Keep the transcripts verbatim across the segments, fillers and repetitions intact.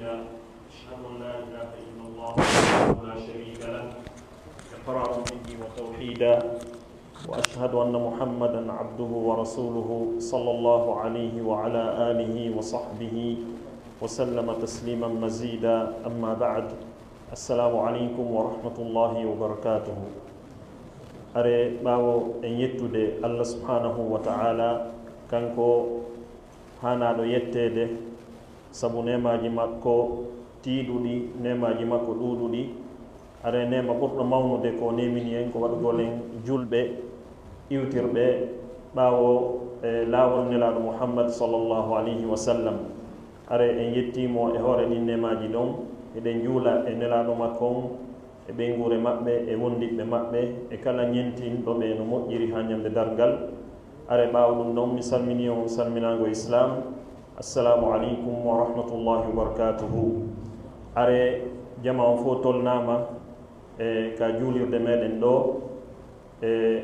أشهد أن لا إله إلا الله وحده لا شريك له، إقرارا به وتوحيدا، وأشهد أن محمدا عبده ورسوله، صلى الله عليه وعلى آله وصحبه وسلم تسليما مزيدا. أما بعد، السلام عليكم ورحمة الله وبركاته. Are, ɓaawo en yettude Allah subhanahu wa ta'ala, kanko haanaaɗo yetteede, sabu neemaaji makko tiiɗuɗi, neemaaji makko ɗuuɗuɗi. Are, neema ɓurɗo mawnude ko neemini en ko waɗugol en julɓe iwtirɓe ɓaawo e laawol Nelaaɗo Muhammad sallallahu alayhi wa sallam. Are, en yettiimo e hoore ɗin neemaaji ɗon, eɗen juula e Nelaaɗo makko on, e ɓeynguure maɓɓe, e wondiɓɓe maɓɓe, e kala ñentinɗo ɓe no moƴƴiri haa ñande darngal. Are, ɓaawo ɗum ɗon, mi salminii on salminaango Islaam. Assalaamu aleykum wa rahmatullahi wa barakaatuhu. Are, jamaa on fof tolnaama e ka juulirde meɗen ɗo, e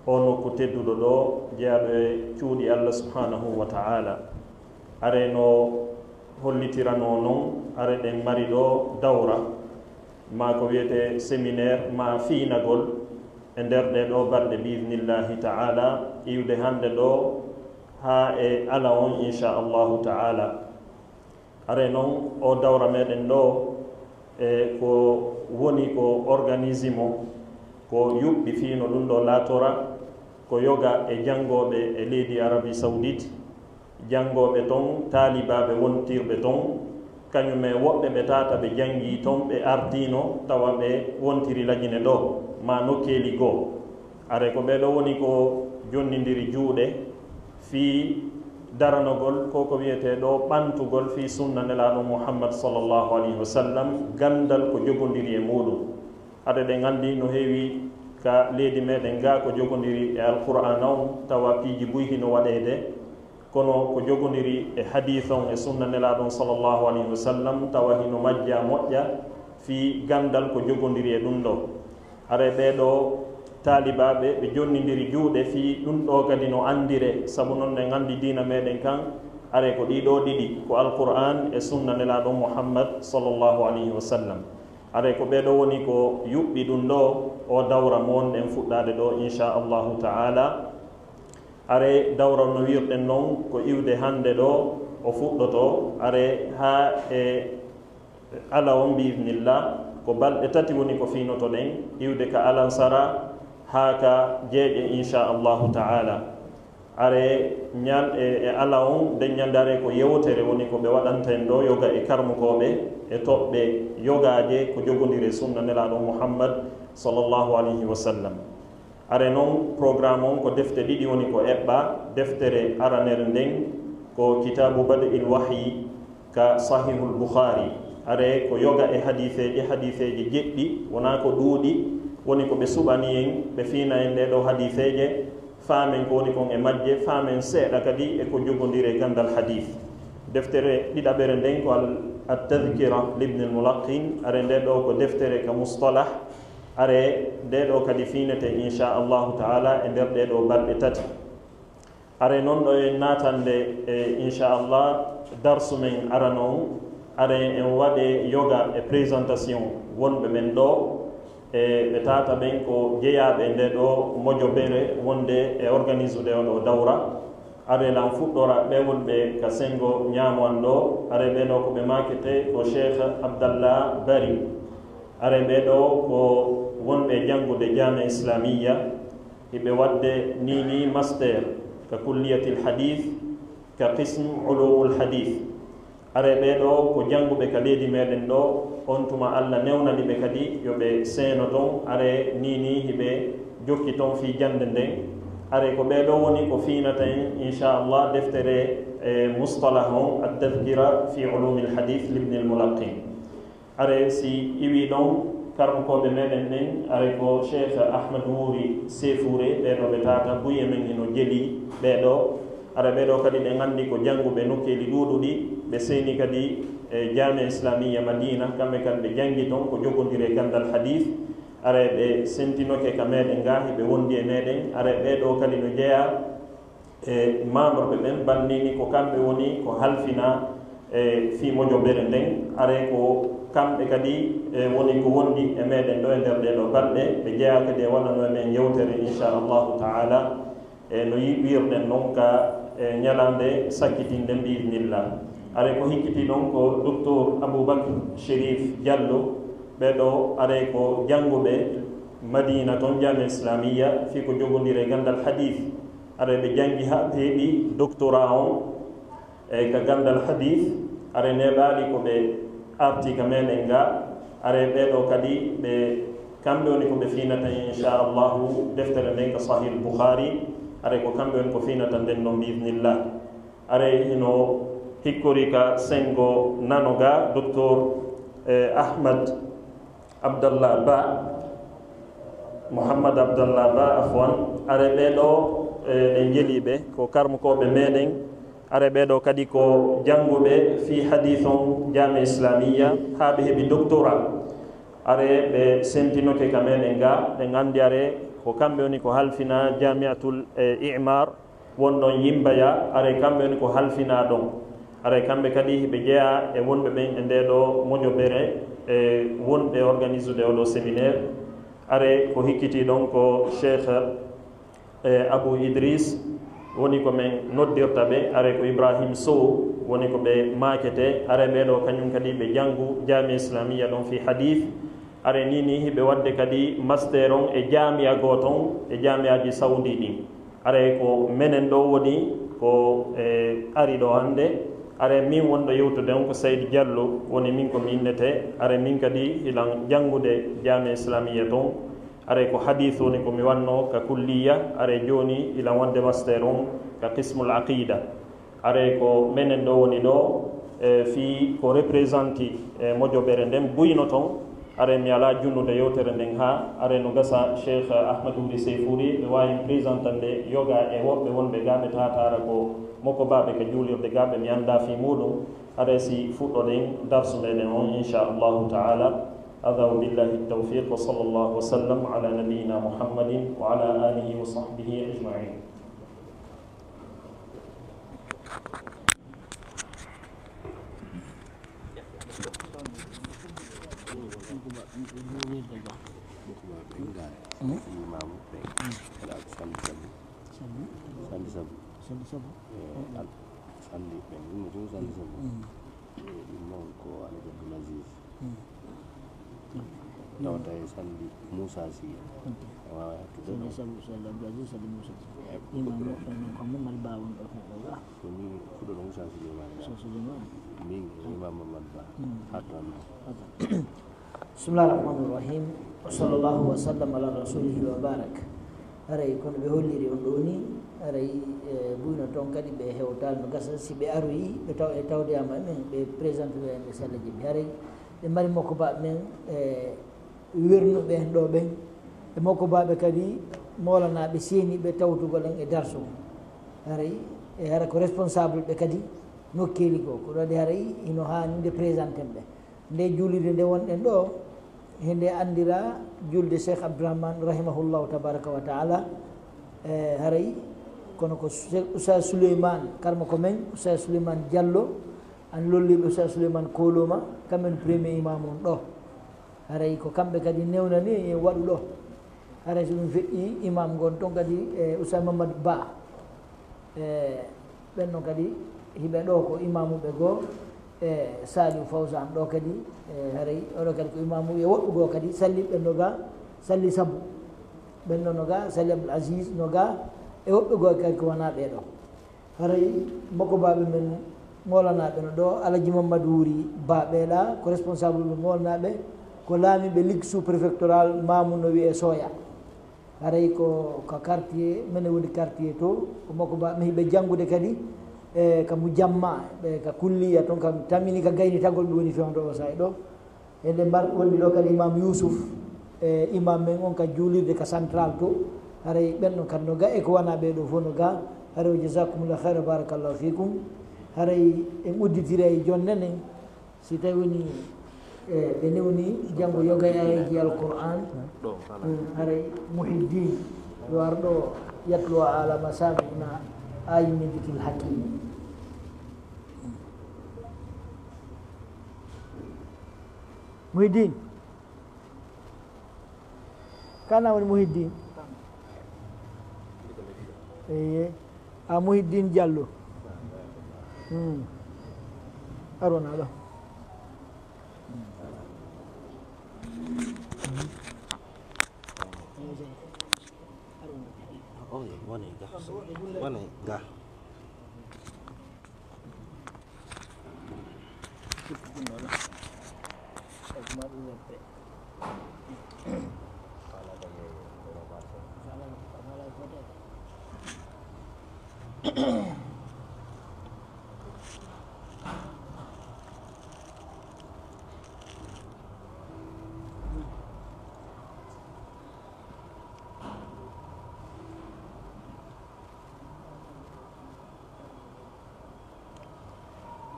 oo nokku tedduɗo ɗo, jeyaaɗo e cuuɗi Allah subhanahu wa ta'ala. Are, no hollitiranoo non, are, ɗen mari ɗo dawra, maa ko wiyetee séminaire, maa fiinagol e nder ɗee ɗoo balɗe, bi idnillahi ta'ala, iwde hannde ɗo haa e alah on, insha Allahu ta'ala. Are, non, oo dawra meɗen ɗo, e ko woni ko organise mo, ko yuɓɓi fii no ɗum ɗo laatora, ko yoga e janngooɓe e leydi Arabie Saoudite, janngooɓe ton, taalibaaɓe wontirɓe ton, kañum e woɓɓe ɓe tata ɓe janngii ton, ɓe ardiino, tawa ɓe wontiri Lajine ɗo, maa nokkeeli goo. Are, ko ɓee ɗo woni ko jonnindiri juuɗe fii daranogol ko ko wiyetee ɗo ɓantugol fii sunna Nelaaɗo Muhammad sallallahu alayhi wa sallam, ganndal ko jogondiri e muuɗum. Hade ɗen anndi no heewi ka leydi meɗen ga ko jogondiri e Alqur'aana on, tawa piiji buy hino waɗeede, kono ko jogondiri e hadiis on e sunna Nelaaɗo on sallallahu alayhi wa sallam, tawa hino majja moƴƴa fii ganndal ko jogondiri e ɗum ɗo. Are, ɓee ɗo taalibaaɓe, ɓe jonnindiri juuɗe fii ɗum ɗo kadi no anndire, sabu non en anndi diina meɗen kan, are, ko ɗii ɗo ɗiɗi, ko Alqur'aan e sunna Nelaaɗo Muhammad sallallahu alayhi wa sallam. Are, ko ɓee ɗo woni ko yuɓɓi ɗum ɗo, oo dawra mo wonɗen fuɗɗaade ɗo, insha Allahu ta'ala. Are, dawra no wirɗen non, ko iwde hannde ɗo o fuɗɗoto, are, haa e alah on, bi idnillah, ko balɗe tati woni ko fiinotoɗen, iwde ka alansara haa ka jeeƴe, insha Allahu ta'ala. Are, ñal-, e, e alah on, nden ñande, are, ko yewtere woni ko ɓe waɗanta en ɗo, yoga e karmukooɓe, e toɓɓe yogaaje ko jogondiri e sunna Nelaaɗo Muhammad sallallahu alayhi wa sallam. Are, non, programme on ko defte ɗiɗi woni ko eɓɓaa. Deftere aranere nden ko Kitaabu Bad'il Wahyi ka Sahihul Bukhari. Are, ko yoga e hadiiseeje, hadiiseeje jeɗɗi, wonaa ko ɗuuɗi, woni ko ɓe suɓani en, ɓe fiina en ɗee ɗoo hadiiseeje, faamen ko woni kon e majje, faamen seeɗa kadi e ko jogondiri e ganndal hadiis. Deftere ɗiɗaɓere nden ko Al-, At-Tadhkira Libnil Mulaqqin. Are, ndee ɗoo ko deftere ka mustalah. Are, ndee ɗoo kadi fiinete, insha Allahu ta'ala, e nder ɗee ɗoo balɗe tati. Are, non ɗo en naatande, e, insha Allah, darsu men arano on. Are, en waɗe yoga e présentation wonɓe ɓen ɗo, e ɓe tata ɓen ko jeyaaɓe e nde ɗo mojobere wonde e organisude o ɗo dawra. Are, lan fuɗɗora ɓe wonɓe ka sengo ñaamo an ɗo. Are, ɓe ɗo ko ɓe maakete ko Cheikh Abdallah Bari. Are, ɓe ɗo ko wonɓe janngude Jaami'a Islamiyya, hiɓe waɗde nii nii master ka Kulliyatil Hadith, ka qism Ulumul Hadith. Are, ɓee ɗo ko jannguɓe ka leydi meɗen ɗo, on tuma Allah newnani ɓe kadi yo ɓe seeno ton. Are, nii nii hiɓe jokki ton fii jannde nden. Are, ko ɓee ɗo woni ko fiinata en, insha Allah, deftere, e, mustalah on, At-Tadhkira fi Ulumil Hadith Libnil Mulaqqin. Are, si iwi ɗon, karmukooɓe meɗen ɓen, are, ko Cheikh Ahmad Wuri Sefuure, ɓee ɗo ɓe tata buye men hino jeli ɓee ɗo. Are, ɓee ɗo kadi ɓe nganndi ko jannguɓe nokkeeli ɗuuɗuɗi, ɓe seeni kadi e Jaami'a Islamiyya Madina, kamɓe kadi ɓe janngi ton ko jogondiri e ganndal hadith. Are, ɓe sentinoke ka meɗen ga, hiɓe wondi e meɗen. Are, ɓee ɗo kadi no jeyaa e membre ɓe ɓen, bannini ko kamɓe woni ko halfina e fii mojobere nden. Are ko kamɓe kadi, e, woni ko wondi e meɗen ɗo e nder ɗee ɗoo balɗe, ɓe jeyaa kadi e waɗano e men yewtere, inchallahu taala. E no yi-, wiirɗen noon ka, e, ñalaande sakkitinde, biiznillah. Are ko hikkiti ɗon ko Docteur Aboubacry Chérif Diallo, ɓee ɗoo are ko jannguɓe Madina toon, Jamia Islamiyya, fii ko jogondiri e ganndal hadith. Are ɓe janngi haa ɓe heɓi doctorat on, e ka ganndal hadith. Are neeɓaali ko ɓe arti ka meɗen ga. Are ɓee ɗoo kadi ɓe, kamɓe woni ko ɓe fiinata, inchallahu, deftere nden ka Sahih Bukhari. Are ko kamɓe woni ko fiinata nden ɗon, biiznillah. Are hino hikkori ka senngo nano ga, Docteur, e, Ahmad Abdallah Ba, Mouhammad Abdallah Ba, afwan. Are ɓee ɗoo, e, ɓe njeli ɓe ko karmukooɓe meɗen. Are ɓee ɗoo kadi ko jannguɓe fii hadith on Jamia Islamiyya, haa ɓe heɓi doctorat. Are ɓe sentinoke ka meɗen ga, ɓe nganndi are ko kamɓe woni ko halfina Jamiatul, e, Imar, won ɗon Yimbaya, are kamɓe woni ko halfinaa ɗon. Are kamɓe kadi ɓe jeyaa e wonɓe ɓen e ndee ɗoo mojobere, e wonɓe organisude oo ɗoo séminaire. Are ko hikkiti ɗon ko Cheikh, e, Abou Idriss, woni ko men noddirta ɓe. Are ko Ibrahim Sow, woni ko ɓe maakete. Are ɓee ɗoo kañum kadi ɓe janngu Jamia Islamiyya ɗon fii hadith. Are nii nii hiɓe waɗde kadi master on e jamia gooto on e jamiaji Saudi ɗin. Are ko menen ɗoo woni ko, e, ari ɗoo hannde. Are min wonɗo yewtude on ko Sayd Diallo, woni min ko mi innete. Are min kadi hilan janngude Jamia Islamiyya toon. Are ko hadith woni ko mi wannoo ka kulliya. Are jooni hilan waɗde master on ka qismul aqida. Are ko menen ɗoo woni ɗoo, e, fii ko représenté, e, mojobere nden buyno toon. Are mi alaa junnude yewtere nden haa, are no gasa Cheikh Ahmad Wuri Seyfuri ɓe waawi présentande yoga e woɓɓe wonɓe ga ɓe taataara ko mokobaaɓe ka juulirde ga ɓe mi anndaa fii muuɗum. Are si fuɗɗoɗen darsu meɗen on, inchallahu taala. Hada wa billahi tawfiq, wa sallallahu wa sallam ala nabiyina Muhammadin wa ala alihi wa sahbihi ajmain. Sandi sabu. Sandi sabu. Eh, al-, sandi ɓen, ɗum ɗum sandi sabu. Mm. Eh, ɗum noon ko Alhaji Abdoul Aziz. Mm. Tawata e sandi Moussa Sy. Ok. E waawa hattude sandi ɗon. Sabu, sandi Abdoul Aziz, sandi Moussa Sy. Eh, imam ko, moƴƴo noon ko Mamadou Ba won ɗo, ɗo, ɗo. Ko ni fuɗɗo ɗo Moussa Souleymane. Moussa Souleymane. Min, ah, imam Mamadou Ba. Mm. Hatto noon. Ok. Bismillah rahmani rahim. Wa sallallahu wa sallam ala rasulihi wa barak. Haray kono ɓe holliri on ɗo ni, haray, e, buyno toon kadi ɓe hewtaali no gasa si ɓe aroyi, ɓe taw, e tawdeyama e men, ɓe présente ɗo en ɓe sella jimmi. Haray ɓe mari mokobaaɓe men, e, wernuɓe en ɗo ɓen, e mokobaaɓe kadi moolanaaɓe seeniiɓe tawtugol en e darso. Haray, e, hara ko responsable ɓe kadi nokkeeli goo. Ko ɗo waɗi haray hino haani nde présente en ɓe. Nde juulirde nde wonɗen ɗo, hende anndira juulde Cheikh Abdourahmane rahimahullahu tabaraka wa taala. E, haray kono ko Cheikh Oustaz Souleymane, karma ko men, Oustaz Souleymane Diallo, an lolliɓe Oustaz Souleymane Koloma, kamɓe woni premier imam on ɗo. Haray ko kamɓe kadi newnani en waɗu ɗo. Haray so ɗum feƴƴi, imam ngon toon kadi, e, Oustaz Mamadou Ba. E, ɓen noon kadi hiɓe ɗo ko imamuɓe goo, e, Saliou Fawzan ɗo kadi, e, haray oɗo kadi ko imamu e woɓɓe goo kadi, salli ɓen no ga, salli Sabu. Ɓen noon no ga, salli Abdoul Aziz no ga, e woɓɓe goo kadi ko wona ɓee ɗo. Haray mokobaaɓe men moolanaaɓe no ɗo, Alaji Mamadou Wuri Ba ɓeeɗa, ko responsable ɓe moolanaaɓe, ko laamiiɓe Ligue sous-préfectorale Mamou no wiyee Soya. Haray ko, ko quartier, mene woni quartier to, ko mokobaaɓe men hiɓe janngude kadi, e, ka Mujamma, ɓe ka kulliya toon, kam tamini ka gaynitagol ɓe woni fewndo o saay ɗo. E nde mbar-, wondi ɗo kadi Imam Youssouf, e, imam men on ka juulirde ka central to. Haray ɓen ɗon kadi no ga e ko wona ɓee ɗo fof no ga. Haray wa jazakumullahu khairan, barakallahu fikum. Haray en udditiray jonne nen. Si tawi woni, e, ɓe newni janngo yoga e aayeeji Alqur'aan. Mm, haray Muhiddin yo ar ɗo yatlo ala masami'ina ayi min dikril hakim. Muhiddin. Kana woni Muhiddin? Eye. A Muhiddin Diallo. Hmm. Arona ɗo. Oye, woni ga. Woni ga.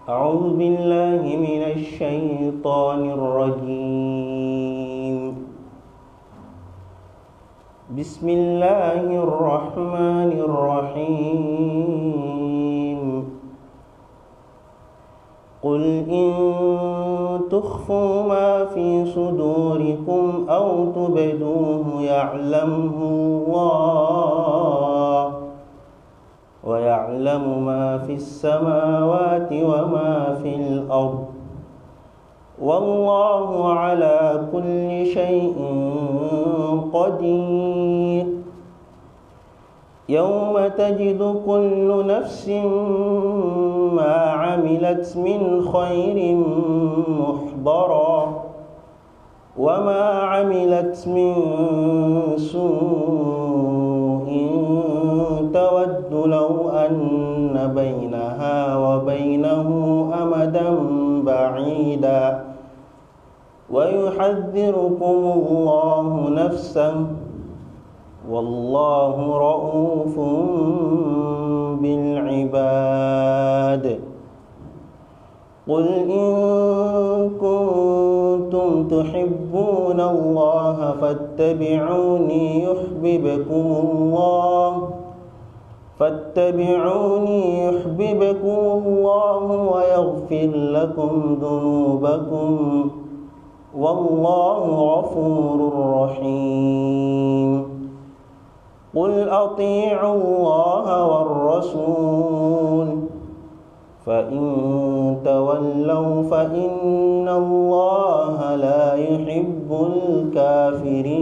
أعوذ بالله من الشيطان الرجيم. بسم الله الرحمن الرحيم. قل إن تخفوا ما في صدوركم أو تبدوه يعلمه الله ويعلم ما في السماوات وما في الأرض والله على كل شيء قدير. يوم تجد كل نفس ما عملت من خير محضرا وما عملت من سوء تود لو أن بينها وبينه أمدا بعيدا ويحذركم الله نفسه والله رءوف بالعباد. قل إن كنتم تحبون الله فاتبعوني يحببكم الله، فاتبعوني يحببكم الله ويغفر لكم ذنوبكم، والله غفور رحيم. قل أطيعوا الله والرسول، فإن تولوا فإن الله لا يحب الكافرين.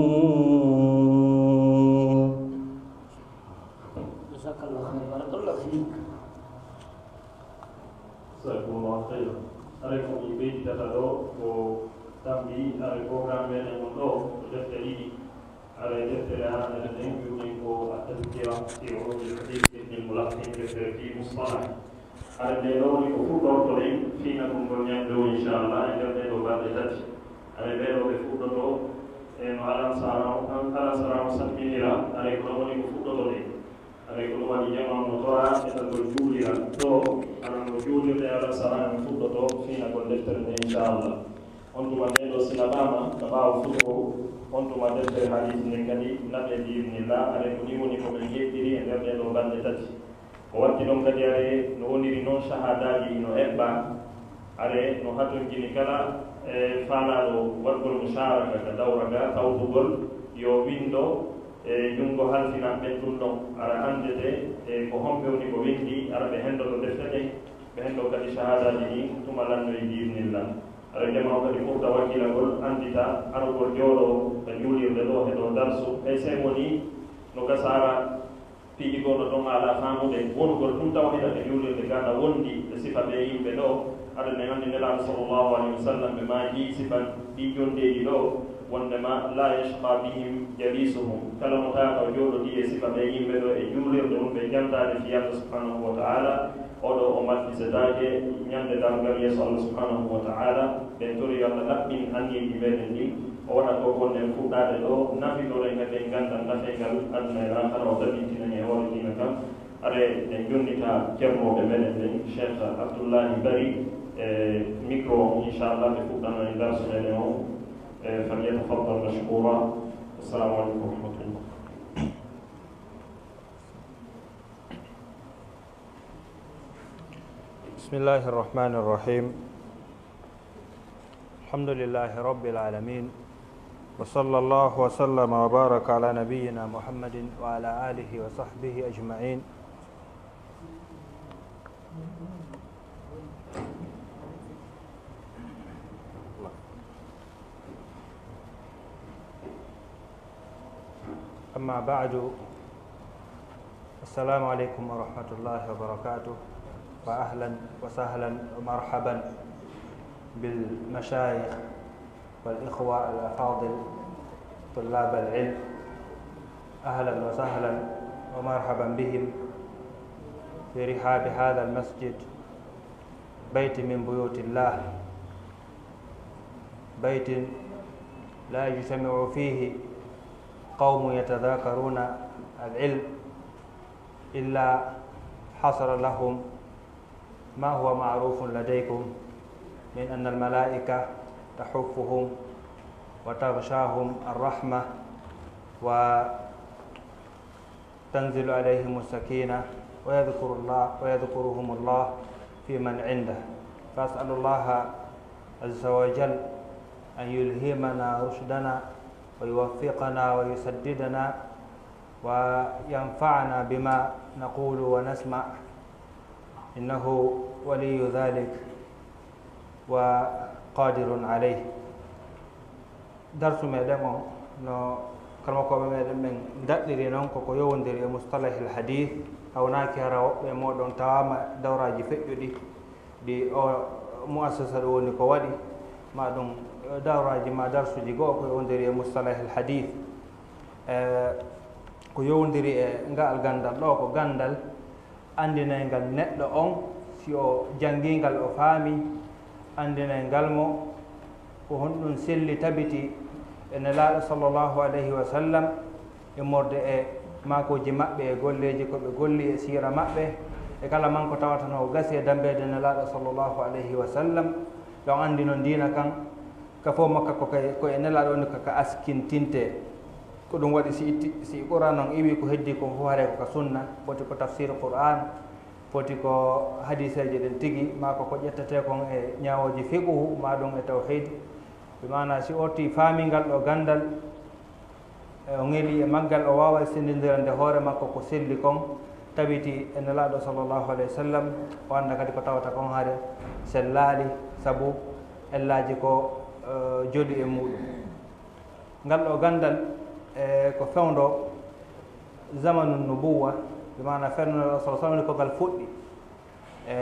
جزاك الله خير، بارك الله فيك. جزاكم الله خيرا. Aray ko mi ɓeyditata ɗo ko tambi, aray programme meɗen on ɗo ko defte ɗiɗi. Aray deftere haranere nden wi'uɗen ko At-Tazkira fi Ulumil Hadith Ibn Al-Mulaqin, deftere fi mustalah. Aray nde ɗo woni ko fuɗɗortoɗen fiinagol ngol ñande o, inchallah, e nder ɗee ɗo balɗe tati. Aray ɓee ɗo ɓe fuɗɗoto e no Alan Sara o, Alan Sara o salminira, aray ko ɗon woni ko fuɗɗotoɗen. Aray ko ɗum waɗi jamaa no tora e ɗon ɗo juulira. Ɗo, aran no juulirde Alan Sara en fuɗɗoto fiinagol deftere nde, inchallah. On tuma nde ɗo si naɓaama, ka ɓaawo fuɗɗogo, on tuma deftere hadiisi nden kadi naɓe bi idnillah. Aray ko ni woni ko men yeɗɗiri e nder ɗee ɗo balɗe tati. Ko watti ɗon kadi, aray no woniri non, shahadaaji no eɓɓa. Aray no hatonjini kala, e, faalaaɗo waɗgol musharaka ka dawra ga, tawtugol yo windo e junngo halfinaɓe ɓen ɗum ɗon. Ara anndete, e, ko homɓe woni ko winndi, ara ɓe henndoto defte ɗen, ɓe henndo kadi shahadaaji ɗin tuma lannoyi bi idnillah. Ara jamaa o kadi ɓurta wakkilagol, anndita arugol jooɗo ka juulirde ɗo, heɗo darsu, hay si woni no ka Sara piiji goo no ɗon ala faamude wonugol tun tawhida e juulirde ga na wondi e sifa ɓee yimɓe ɗo. Aɗa ne anndi Nelaaɗo sallallahu alayhi wa sallam ɓe maaji sifa ɗi jonndeeji ɗo, wondema la yashqa bihim jalisuhum, kala mo taaka o jooɗodii e sifa ɓee yimɓe ɗo e juulirde wonɓe e jantaade fii Allah subhanahu wa ta'ala, oɗo o malkisetaake ñande darngal yeeso Allah subhanahu wa ta'ala. Ɓen tori yo Allah laɓɓin anniyeeji meɗen ɗin, o waɗa ko gonɗen fuɗɗaade ɗo, nafitoren kadi en nganndan nafengal aduna e laakara, o tabintinan e hoore diina kan. Are en jonnita kermooɓe meɗen ɓen, Cheikh Abdoullahi Bari, e micro on, inchallah, ɓe fuɗɗano en darsu meɗen on. E, falyatafaddal mashkura. Assalamu aleykum wa rahmatullah. بسم الله الرحمن الرحيم. الحمد لله رب العالمين، وصلى الله وسلم وبارك على نبينا محمد وعلى آله وصحبه أجمعين. أما بعد، السلام عليكم ورحمة الله وبركاته، وأهلا وسهلا ومرحبا بالمشايخ والإخوة الأفاضل طلاب العلم، أهلا وسهلا ومرحبا بهم في رحاب هذا المسجد، بيت من بيوت الله، بيت لا يجتمع فيه قوم يتذاكرون العلم إلا حصل لهم ما هو معروف لديكم من أن الملائكة تحفهم وتغشاهم الرحمة وتنزل عليهم السكينة ويذكر الله، ويذكرهم الله في من عنده. فأسأل الله عز وجل أن يلهمنا رشدنا ويوفقنا ويسددنا وينفعنا بما نقول ونسمع، إنه ولي ذلك وقادر عليه. Darsu meɗen on, no karmakooɓe meɗen ɓen daɗɗiri non, ko ko yowondiri e mustalahil hadith. Hawnaaki hara woɓɓe e mooɗon tawaama dawraaji feƴƴuɗi ɗi o muassasa ɗo woni ko waɗi, ma ɗum, eh, dawraaji ma darsuji goo ko yowondiri e mustalahil hadith. Eh, ko yowondiri e ngal gandal ɗo, ko gandal anndinayngal neɗɗo on, si o janngii ngal, o faami, anndinayngal mo ko honɗum selli tabiti e Nelaaɗo sallallahu alayhi wa sallam, immorde e maakooji maɓɓe, e golleeji ko ɓe golli, e siira maɓɓe, e kala man ko tawata no gasi e dambeede Nelaaɗo sallallahu alayhi wa sallam. Yo on anndi non diina kan, ka fof makka ko kay, ko e Nelaaɗo on ka, ka askintinte. Ko ɗum waɗi si itti, si Qur'an on iwi, ko heddi kon fof haray ko ka sunna, foti ko tafsir Qur'an, foti ko hadiseeje ɗen tigi, maa ko ko ƴettetee kon e ñaawooji fiqhu, maa ɗum e tawhid. Bi maana si o tii faami ngal ɗo gandal, e o ŋeli e maggal, o waaway senndindirande hoore makko ko selli kon, tabiti e Nelaaɗo sallallahu alayhi wa sallam, o annda kadi ko tawata kon hare sellaali, sabu ellaaji ko, eh, joli e muuɗum. Ngal ɗo gandal, eh, ko fewndo zamanu nubuwa, bi maana fewndo Nelaaɗo sallallahu alayhi wa sallam ko ngal fuɗɗi. E,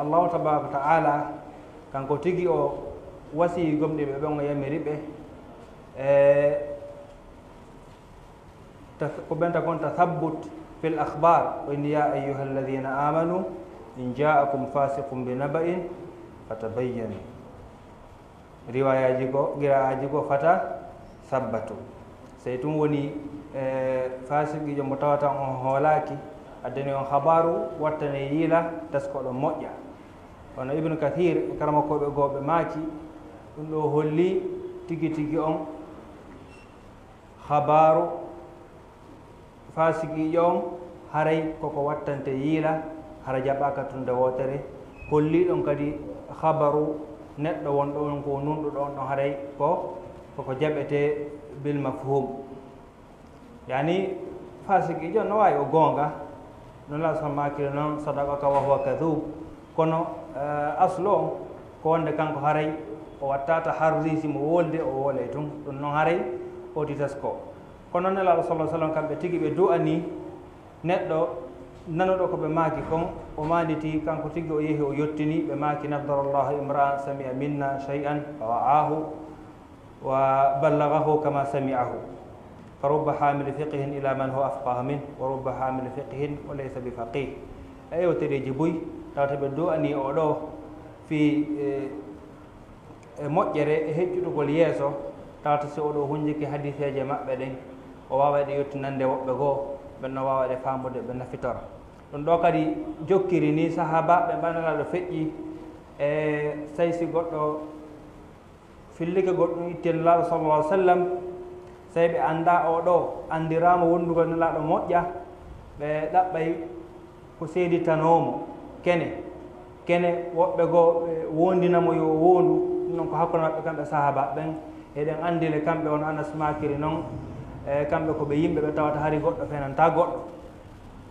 Allahu tabaraka wa ta'ala, kanko tigi o wasii gomɗinɓe ɓen, o yamiri ɓe, e, ta-, ko ɓenta kon, tathabbut fil akhbar, o inni, "Ya ayyuha alladhina amanu, in ja'akum fasiqun bi naba'in, fatabayyanu." Riwayaaji goo, qira'aaji goo, fata sabbatu. Sey ɗum woni, e, faasiqiijo mo tawata on hoolaaki, addani on habaaru, wattane yiila, taskoɗon moƴƴa. Kono Ibnu Kathir e karamokooɓe goo ɓe maaki, ɗum ɗo holli tigi tigi on habaaru faasiqiijo on, haray koko wattante yiila, hara jaɓaaka tun nde wootere. Holli ɗon kadi habaru neɗɗo wonɗo on ko nunɗuɗo on ɗon, haray ko, koko jaɓetee bil mafhum. Yani, faasiqiijo on no waawi o goonga, no Nelaaɗo maakiri non, "Sadaqaka wa huwa kadhub." Kono, eh, aslu on ko wonde kanko haray o wattaata harri, si mo wolde o woolay tun. Ɗum non haray o titas ko. Kono Nelaaɗo sallallahu alaihi wasallam, kamɓe tigi ɓe du'anii neɗɗo nanuɗo ko ɓe maaki kon, o maanditii, kanko tigi o yehi o yottini, ɓe maaki, "Naddarallahu imra'an sami'a minna shay'an fa wa'ahu wa ballaghahu kama sami'ahu. Fa rubba hamili fiqhin ila man huwa afqahu min, wa rubba hamili fiqhin wa laysa bi faqih." E yewtereeji buy, tawata ɓe du'anii o ɗo fii, e, e moƴƴere e heƴƴutugol yeeso, tawata si oɗo hunjiki hadiseeje maɓɓe ɗen, o waaway ɗe yottinande woɓɓe goo, ɓen no waawa ɗe faamude, ɓe nafitora. Ɗum ɗo kadi jokkiri ni sahaabaaɓe ɓe Nelaaɗo feƴƴi, e sey si goɗɗo fillike goɗɗum itti e Nelaaɗo sallallahu alaihi wasallam, sey ɓe annda o ɗo, anndiraama wondugol Nelaaɗo moƴƴa, ɓe ɗaɓɓay ko seeditanoo mo kene. Kene woɓɓe goo ɓe woondina mo yo o woondu, Noon ko hakkunde maɓɓe kamɓe sahaabaaɓe ɓen, eɗen anndi le kamɓe on Anas maakiri noon, e kamɓe ko ɓe yimɓe ɓe tawata hari goɗɗo fenanta goɗɗo.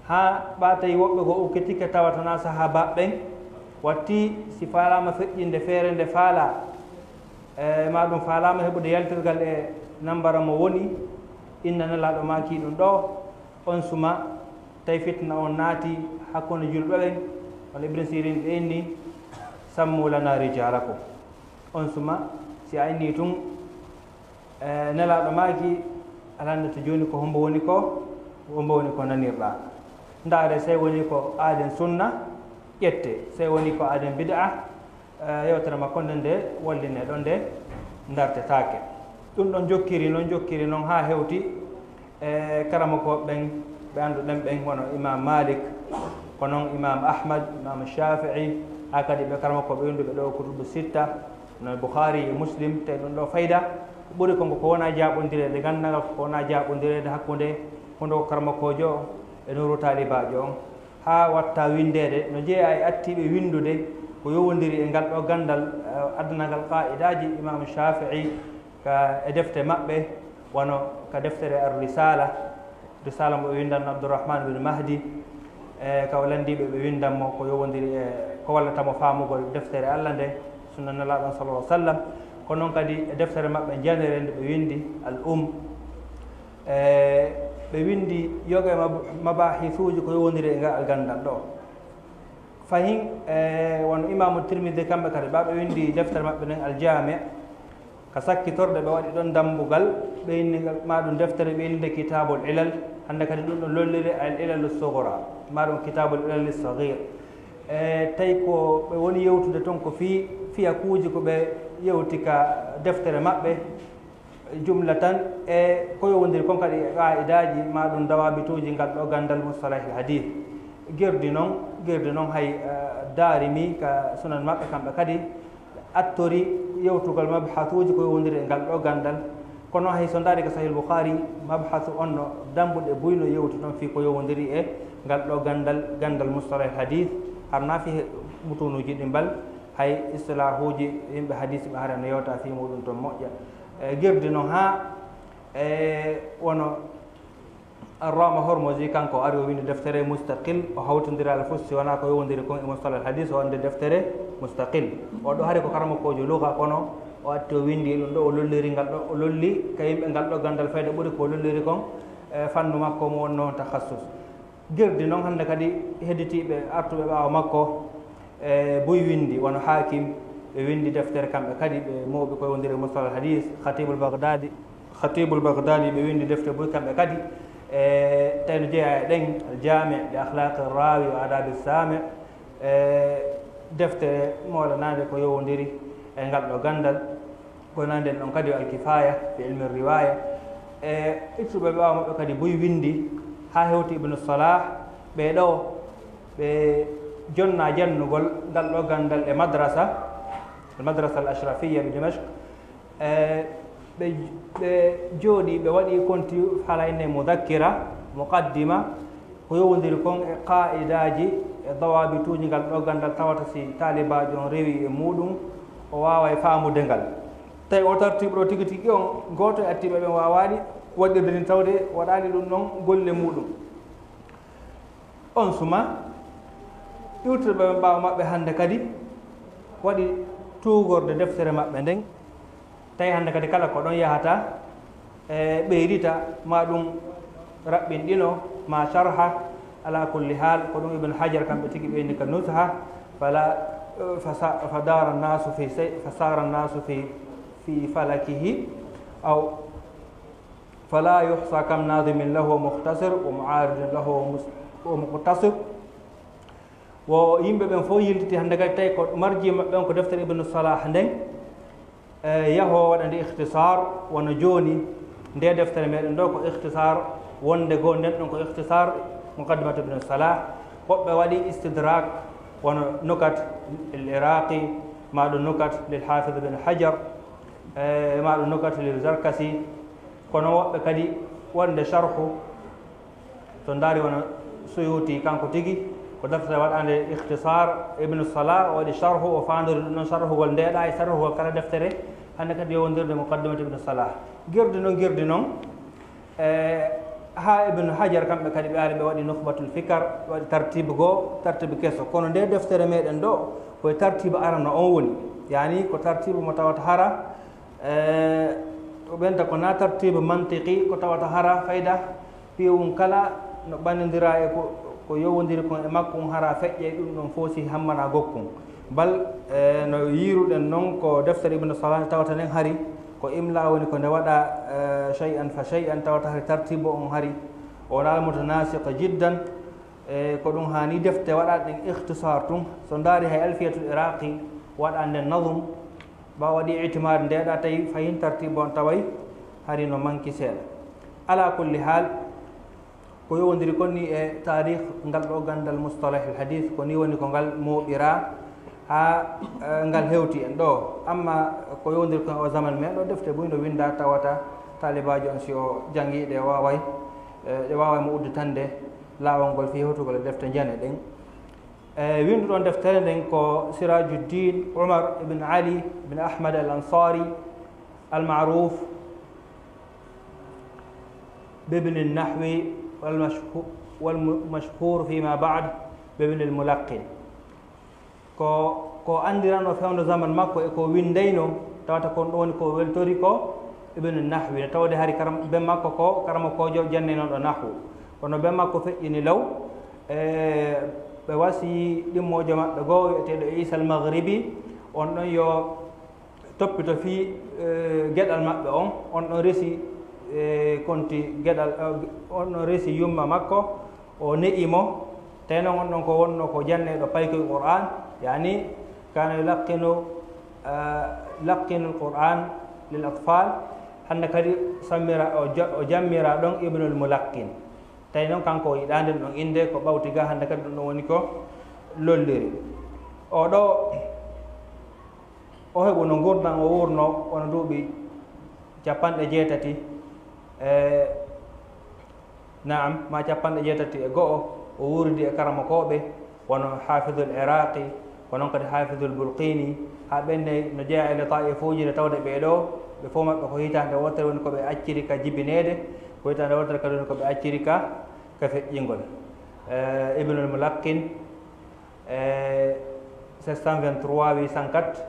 Haa ɓa tawi woɓɓe goo ukkitike tawata na sahaabaaɓe ɓen, watti si faalaama feƴƴinde feere nde faalaa, e ma ɗum faalaama heɓude yaltirgal e nambara mo woni, inna Nelaaɗo maaki ɗum ɗoo, on suma tawi fitna on naati hakkunde julɓe ɓen, on Ibn Sirin ɓe inni, "Sammu lana rijalakum." On suma si a inni tun, e, Nelaaɗo maaki, "Alhannde to jooni ko hombo woni ko, hombo woni ko nanirɗaa? Ndaare, sey woni ko aaden sunna, ƴette, sey woni ko aaden bid'a, e, yewtere makko nde nde wallinee ɗon nde ndartetaake." Ɗum ɗon jokkiri noon, jokkiri noon haa hewti e karamokooɓe ɓen ɓe annduɗen ɓen, wano Imam Malik, ko noon Imam Ahmad, Imam Shafi'i, haa kadi ɓe karamokooɓe winnduɓe ɗo kutubu sitta, no Bukhari e Muslim, tawi ɗum ɗo fayda ɓuri ko ko wona jaaɓondireede ganndal, ko wona jaaɓondireede hakkunde hundo ko karamokoojo on e nuru taalibaajo on. Haa watta winndeede no jeyaa e attiiɓe winndude ko yowondiri e ngal ɗo ganndal, eh, addanangal qaa'idaaji Imaamu Shaafi'i ka, e defte maɓɓe, wano ka deftere Ar-Risaala, Risaala mo ɓe winndanno Abdurrahman bin Mahdi, e ka o lanndiiɓe ɓe winndan mo ko yowondiri e ko wallata mo faamugol deftere Alla nde, sunna Nelaaɗo on sallallahu alaihi wasallam. Ko noon kadi e deftere maɓɓe njanere nde ɓe winndi Al-Um, e ɓe winndi yoga e mab-, mabahisuuji ko yowondiri e ngal ganndal ɗo. Fahin, e wano Imaamu Tirmidi kamɓe kadi, ɓa ɓe winndi deftere maɓɓe nden Al-Jaami', ka sakkitorde ɓe waɗi ɗon dammbugal, ɓe inni ma ɗum deftere ɓe innde Kitaabul Ilal, hannde kadi ɗum ɗo lolliri Al Ilalu Sughra, ma ɗum Kitaabul Ilali Saghir. E tawi ko ɓe woni yewtude ton ko fii fiyakuuji ko ɓe yewti ka deftere maɓɓe, jumlatan, e ko yowondiri kon kadi e qaa'idaaji ma ɗum dawaabituuji ngal ɗo ganndal mustalahil hadiis. Girdi noon, girdi noon hay, eh, Daarimi ka sunan maɓɓe kamɓe kadi attori yewtugol mabhasuuji ko yowondiri e ngal ɗo ganndal. Kono hay so ndaari ka Sahih Bukhari, mabhasu on no dammbuɗe buy no yewti ɗon fii ko yowondiri e ngal ɗo ganndal, ganndal mustalahil hadiis, har na fii mutuunuuji ɗi mbal, hay istilahuuji yimɓe hadiis ɓe hare no yewta fii muɗum ton moƴƴa. E girdi noon haa e wano Ar-Rama Hormozi, kanko ari o winndi deftere mustaqil, o hawtindiraali fof si wonaa ko yowondiri kon e mustalah al hadis, o wonde deftere mustaqil. O ɗo hari ko karamokoojo luga, kono o atti o winndi ɗum ɗo, o lolliri ngal ɗo, o lolli ka yimɓe ngal ɗo ganndal fayda ɓuri ko o lolliri kon e fannu makko mo wonno takhassus. Girdi noon hannde kadi hedditiiɓe artuɓe ɓaawo makko, e buy winndi, wano Haakim, ɓe winndi deftere kamɓe kadi, ɓe mawɓe ko yowondiri e mustalah al hadis, Khatibul Baghdadi, Khatibul Baghdadi, ɓe winndi defte buy kamɓe kadi, e tawi no jeyaa e ɗen, Al Jaami' li Akhlaqi Rawi wa Adabi Sami', e defte moolanaande ko yowondiri e ngal ɗo ganndal. Ko nannden ɗon kadi o Al-Kifaya fi ilmi riwaya. E ittuɓe ɓaawo maɓɓe kadi buy winndi, haa hewti Ibnu Salah, ɓe ɗo, ɓe jonna jannugol ngal ɗo ganndal e madrasa, al madrasa al ashrafiya bi Dimashq. E ɓe, ɓe jooɗi, ɓe waɗi konti hala inne mudakkira, muqaddima, ko yowondiri kon e qaa'idaaji e dawaabituuji ngal ɗo ganndal tawata si taalibaajo on rewi e muuɗum, o waaway faamude ngal. Tawi o tartiiɓe ɗo tigi tigi on, gooto e attiiɓe ɓen waawaali waɗirde ni tawde waɗaali ɗum ɗon golle muuɗum. On suma, iwtirɓe ɓen ɓaawo maɓɓe hannde kadi waɗi tuugorde deftere maɓɓe nden. Tawi hannde kadi kala ko ɗon yahata, e, ɓeydita, ma ɗum raɓɓinɗino, ma sharha, ala kulli hal, ko ɗum Ibn Hajar kamɓe tigi ɓeyndi ka Nuzha, fala, fasa-, fadara nasu fi say-, fasara nasu fi, fi falakihi, aw fala yuhsa kam nadimin lahu wa mukhtasir wa mu'aridin lahu wa mus-, wa muqtasir. Wo yimɓe ɓen fof yiltiti hannde kadi, tawi ko marji maɓɓe on ko deftere Ibnu Salah nden, e, yaho waɗa nde ikhtisar, wano jooni nde deftere meɗen ɗo ko ikhtisar, wonde goo nden ɗon ko ikhtisar Muqaddimat Ibnu Salah. Woɓɓe waɗi istidrak, wano Nukat lil Iraqi, ma ɗum Nukat lil Hafiz Ibn Hajar, e, ma ɗum Nukat lil Zarkasi. Kono woɓɓe kadi wonde sharhu, to ndaari wano Suyuti kanko tigi, Ko deftere waɗaande ikhtisar Ibnu Salah, o waɗi sharhu, o faandori ɗum ɗon sharhugol ndeeɗa e sharhugol kala deftere, hannde kadi yowondirde Muqaddimat Ibnu Salah. Girdi noon, girdi noon, e, haa Ibnu Hajar kamɓe kadi ɓe ari ɓe waɗi Nukhbatul Fikar, ɓe waɗi tartibu goo, tartibu keso. Kono nde deftere meɗen ɗo, ko e tartibu arano on woni. Yani ko tartibu mo tawata hara, e, o ɓenta ko na tartibu mantiqi, ko tawata hara fayda, piiwun kala no ɓannindira e ko, ko yowondiri kon e makko on hara feƴƴe ɗum ɗon fof si hammana gokkun. Bal, e, no yiiruɗen noon ko deftere Ibnu Salah tawata nden hari ko imla woni ko nde waɗa, e, shay'an fa shay'an tawata hari tartibu on hari o wona almutanasiq jiddan. E, ko ɗum hani defte waɗaɗe ɗen ikhtisar tun. So ndaari hay Alfiyatul Iraqi waɗa nden nazum, ɓa waɗi itimad ndeɗa tawi fayin tartibu on taway hari no manki seeɗa. Ala kulli hal, ko yowondiri kon ni e taarikh ngal ɗo gandal mustalahil hadith, ko ni woni ko ngal mooɓira haa, eh, ngal hewti en ɗo. Amma ko yowondiri kon o zaman men ɗo, defte buy no winda tawata taalibaajo on si o jangi ɗe waaway, eh, ɗe waaway mo udditande laawol ngol fii hewtugol e defte njane ɗen. E winduɗon deftere nden ko Sirajuddin Umar ibn Ali ibn Ahmad al Ansari al ma'ruf bi Ibn al Nahwi wal mashhu-, wal mu-, mashhur fima ba'd bi Ibn al Mulaqqin. Ko, ko andirano fewndo zaman makko e ko windayno, tawata kon ɗon woni ko weltori ko Ibn al Nahwi. No tawde hari karam-, ben makko ko karamokoojo jannaynoɗo nahwu. Kono ben makko feƴƴini law, e ɓe wasi ɗimmoojo maɓɓe goo wi'eteeɗo Isa al Maghribi, on ɗon yo toppito fii, e, geɗal maɓɓe on, on ɗon resi, e, konti geɗal, e, on ɗon resi yumma makko, o ne'i mo, tawi noon on ɗon ko wonno ko janneyɗo paykoy Qur'an, yani kana yulaqqinu, e, laqqinu al Qur'an lil atfal, hannde kadi sammira, o ja-, o jammira ɗon Ibnul Mulaqqin. Tawi noon kanko o yiɗaande ɗum ɗon innde, ko ɓawti ga hannde kadi ɗum ɗon woni ko lolliri. O ɗo, o heɓu no ngurndan o wuurno, wona duuɓi capanɗe jeetati, e, naam, ma capanɗe jeetati e go'o, o wuuridi e karamokooɓe, wano Hafidul Iraqi, ko noon kadi Hafidul Bulqini, haa ɓen ne no jeyaa e Lata'ifuuji, nde tawde ɓee ɗoo, ɓe fof maɓɓe ko hitaande wootere woni ko ɓe acciri ka jibineede, ko hitaande wootere kadi woni ko ɓe acciri ka, ka feƴƴingol. Eh, Ibnul Mulaqqin, eh, sept cent vingt-trois, huit cent quatre,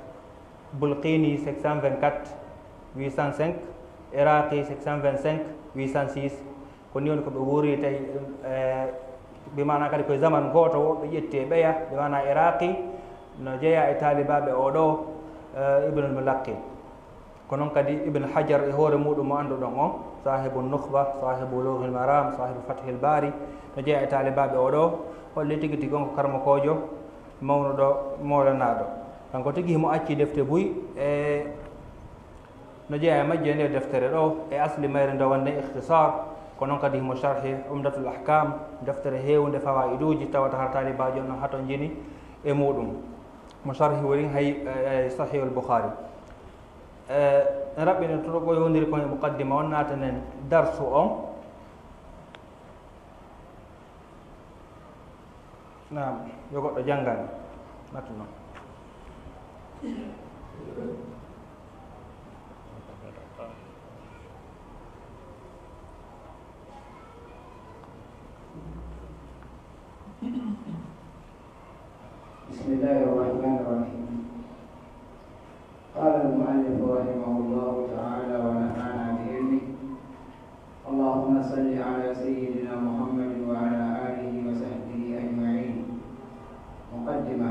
Bulqini, sept cent vingt-quatre, huit cent cinq, Iraqi, sept cent vingt-cinq, huit cent six. Ko ni woni ko ɓe wuuri tawi, eh, bi maana kadi koye zaman gooto wo ɓe ƴetti e ɓeya, bi maana Iraqi no jeyaa e taalibaaɓe oo ɗoo, eh, Ibnul Mulaqqin. Ko noon kadi Ibn Hajar e hoore muuɗum mo annduɗon on, saahibu Nukhba, saahibu Bulughil Maram, saahibu Fathil Bari, no jeyaa e taalibaaɓe oo ɗoo, holli tigi tigi on ko karamokoojo mawnuɗo moolanaaɗo. Kanko tigi himo acci defte buy e no jeyaa e majje e nder deftere ɗoo, e asli mayre nde wonde Ikhtisar, ko noon kadi himo sharhi Umdatul Ahkam, deftere heewunde fawaiduuji, tawata har taalibaajo on hatonjini e muuɗum. Mo sharhi woni hay, e, e Sahihul Bukhari. E, en raɓɓini to ko yowndiri kon e muqaddima on, naatanen darsu on. Naam, yo goɗɗo janngan. Nattu noon. بسم الله الرحمن الرحيم. قال المؤلف رحمه الله تعالى ونفعنا بعلمه. اللهم صل على سيدنا محمد وعلى آله وصحبه أجمعين. مقدمة.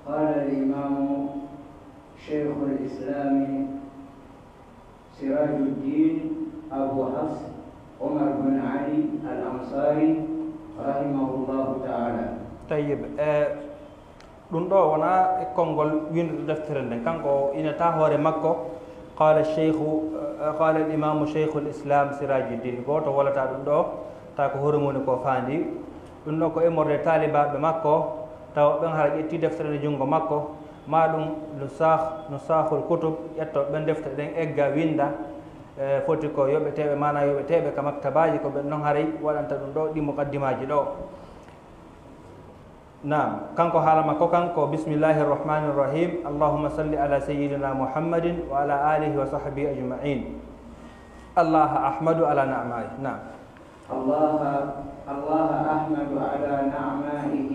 قال الإمام شيخ الإسلام سراج الدين أبو حفص عمر بن علي الأنصاري رحمه الله تعالى. Tayyib, eh, ɗum ɗo wona e konngol winnduɗo deftere nden. Kanko o inata hoore makko, qala cheikhu, eh, qala al imamu cheikhul islam Sirajuddin. Gooto wolata ɗum ɗo, tawa ko hoore mum woni ko faandi. Ɗum ɗo ko immorde taalibaaɓe makko, tawa ɓen hara ƴetti deftere nde junngo makko, ma ɗum nusakh, nusakhul kutub, ƴetto ɓen defte ɗen egga, winnda, e, foti ko yoɓeteeɓe, maana yoɓeteeɓe ka maktabaaji, ko ɓen non haray waɗanta ɗum ɗo ɗi muqaddimaaji ɗo. Naam, kanko haala makko kan ko, bismillahi rrahmani rrahim, allahumma salli ala sayyidina Muhammadin wa ala alihi wa sahbihi ajma'in. Allah ahmadu ala na'mai. Naam. الله الله أحمد على نعمائه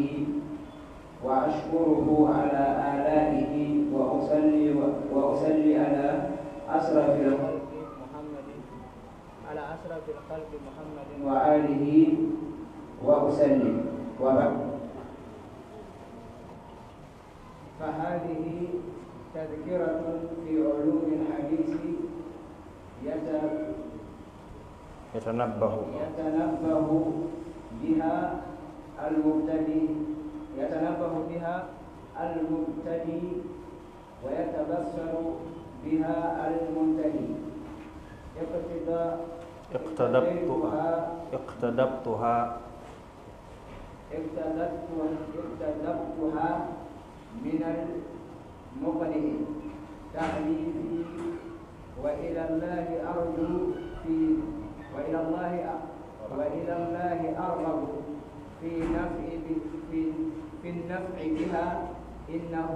وأشكره على آلائه وأصلي وأصلي على أشرف الخلق محمد على أشرف الخلق محمد وآله وأسلم وبعد. فهذه تذكرة في علوم الحديث يت- يتنبه. يتنبه بها المبتدي، يتنبه بها المبتدي ويتبصر بها المنتهي. اقتضاء اقتضبتها. اقتضبتها. اقتضبتها من المقنع تعليفي، وإلى الله أرجو في، وإلى الله أ-، وإلى الله أرغب في نفع ب-، في، في النفع بها، إنه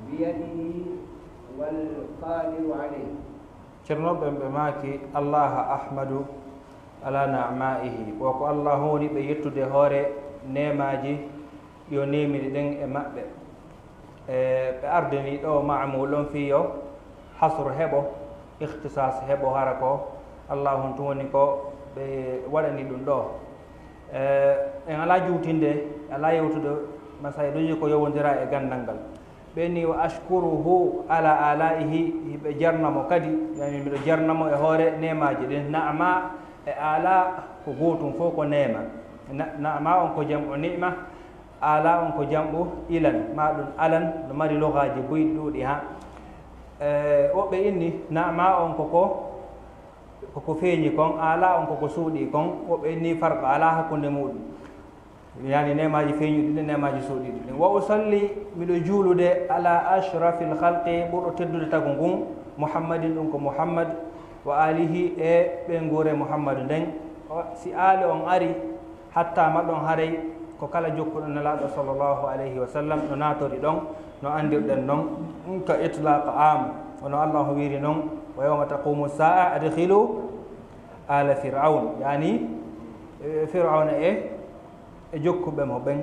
بيده والقادر عليه. Ceerno ɓen ɓe maaki, Allaha ahmadu ala na'maihi, wo ko Allahu woni ɓe yettude hoore neemaaji ɗi o neemiri ɗen e maɓɓe. E, ɓe ardini ɗo ma'mul on fii yo hasru heɓo, ikhtisas heɓo, hara ko Allahu on tun woni ko ɓe waɗani ɗum ɗo. E, en alaa juutinde, alaa yewtude masayluuji ko yowondira e ganndal ngal. Ɓe ni, wa ashkuruhu ala alaihi, hiɓe jarna mo kadi, yani miɗo jarna mo e hoore neemaaji ɗin. Na'ma e ala ko gootum, fof ko neema. Na-, na'ma on ko jam'u ni'ma, ala on ko jam'u ilan, ma ɗum alan, no mari lugaaji buy ɗuuɗi ha. E, woɓɓe inni na'ma on ko ko, ko ko feeñi kon, ala on ko ko suuɗi kon, woɓɓe inni farqa ala hakkunde muɗum. Yani neemaaji feeñuɗi ɗin, neemaaji suuɗiiɗi ɗin. Wa usalli, miɗo juulude, ala ashrafil khalqi, ɓurɗo teddude tagu ngun, Muhammadin, ɗum ko Muhammad, wa alihi, e ɓeynguure Muhammadu nden. O, si aali on ari, hatta ma ɗon haray, ko kala jokkuɗo Nelaaɗo sallallahu alayhi wa sallam no naatori ɗon, no anndirɗen non, ɗum ka itlaq am, hono Allahu wiiri non, wa yawma taqumu sa'a adkhilu ala Fir'awn, yani, e, Fir'awna e, e jokkuɓe mo ɓen.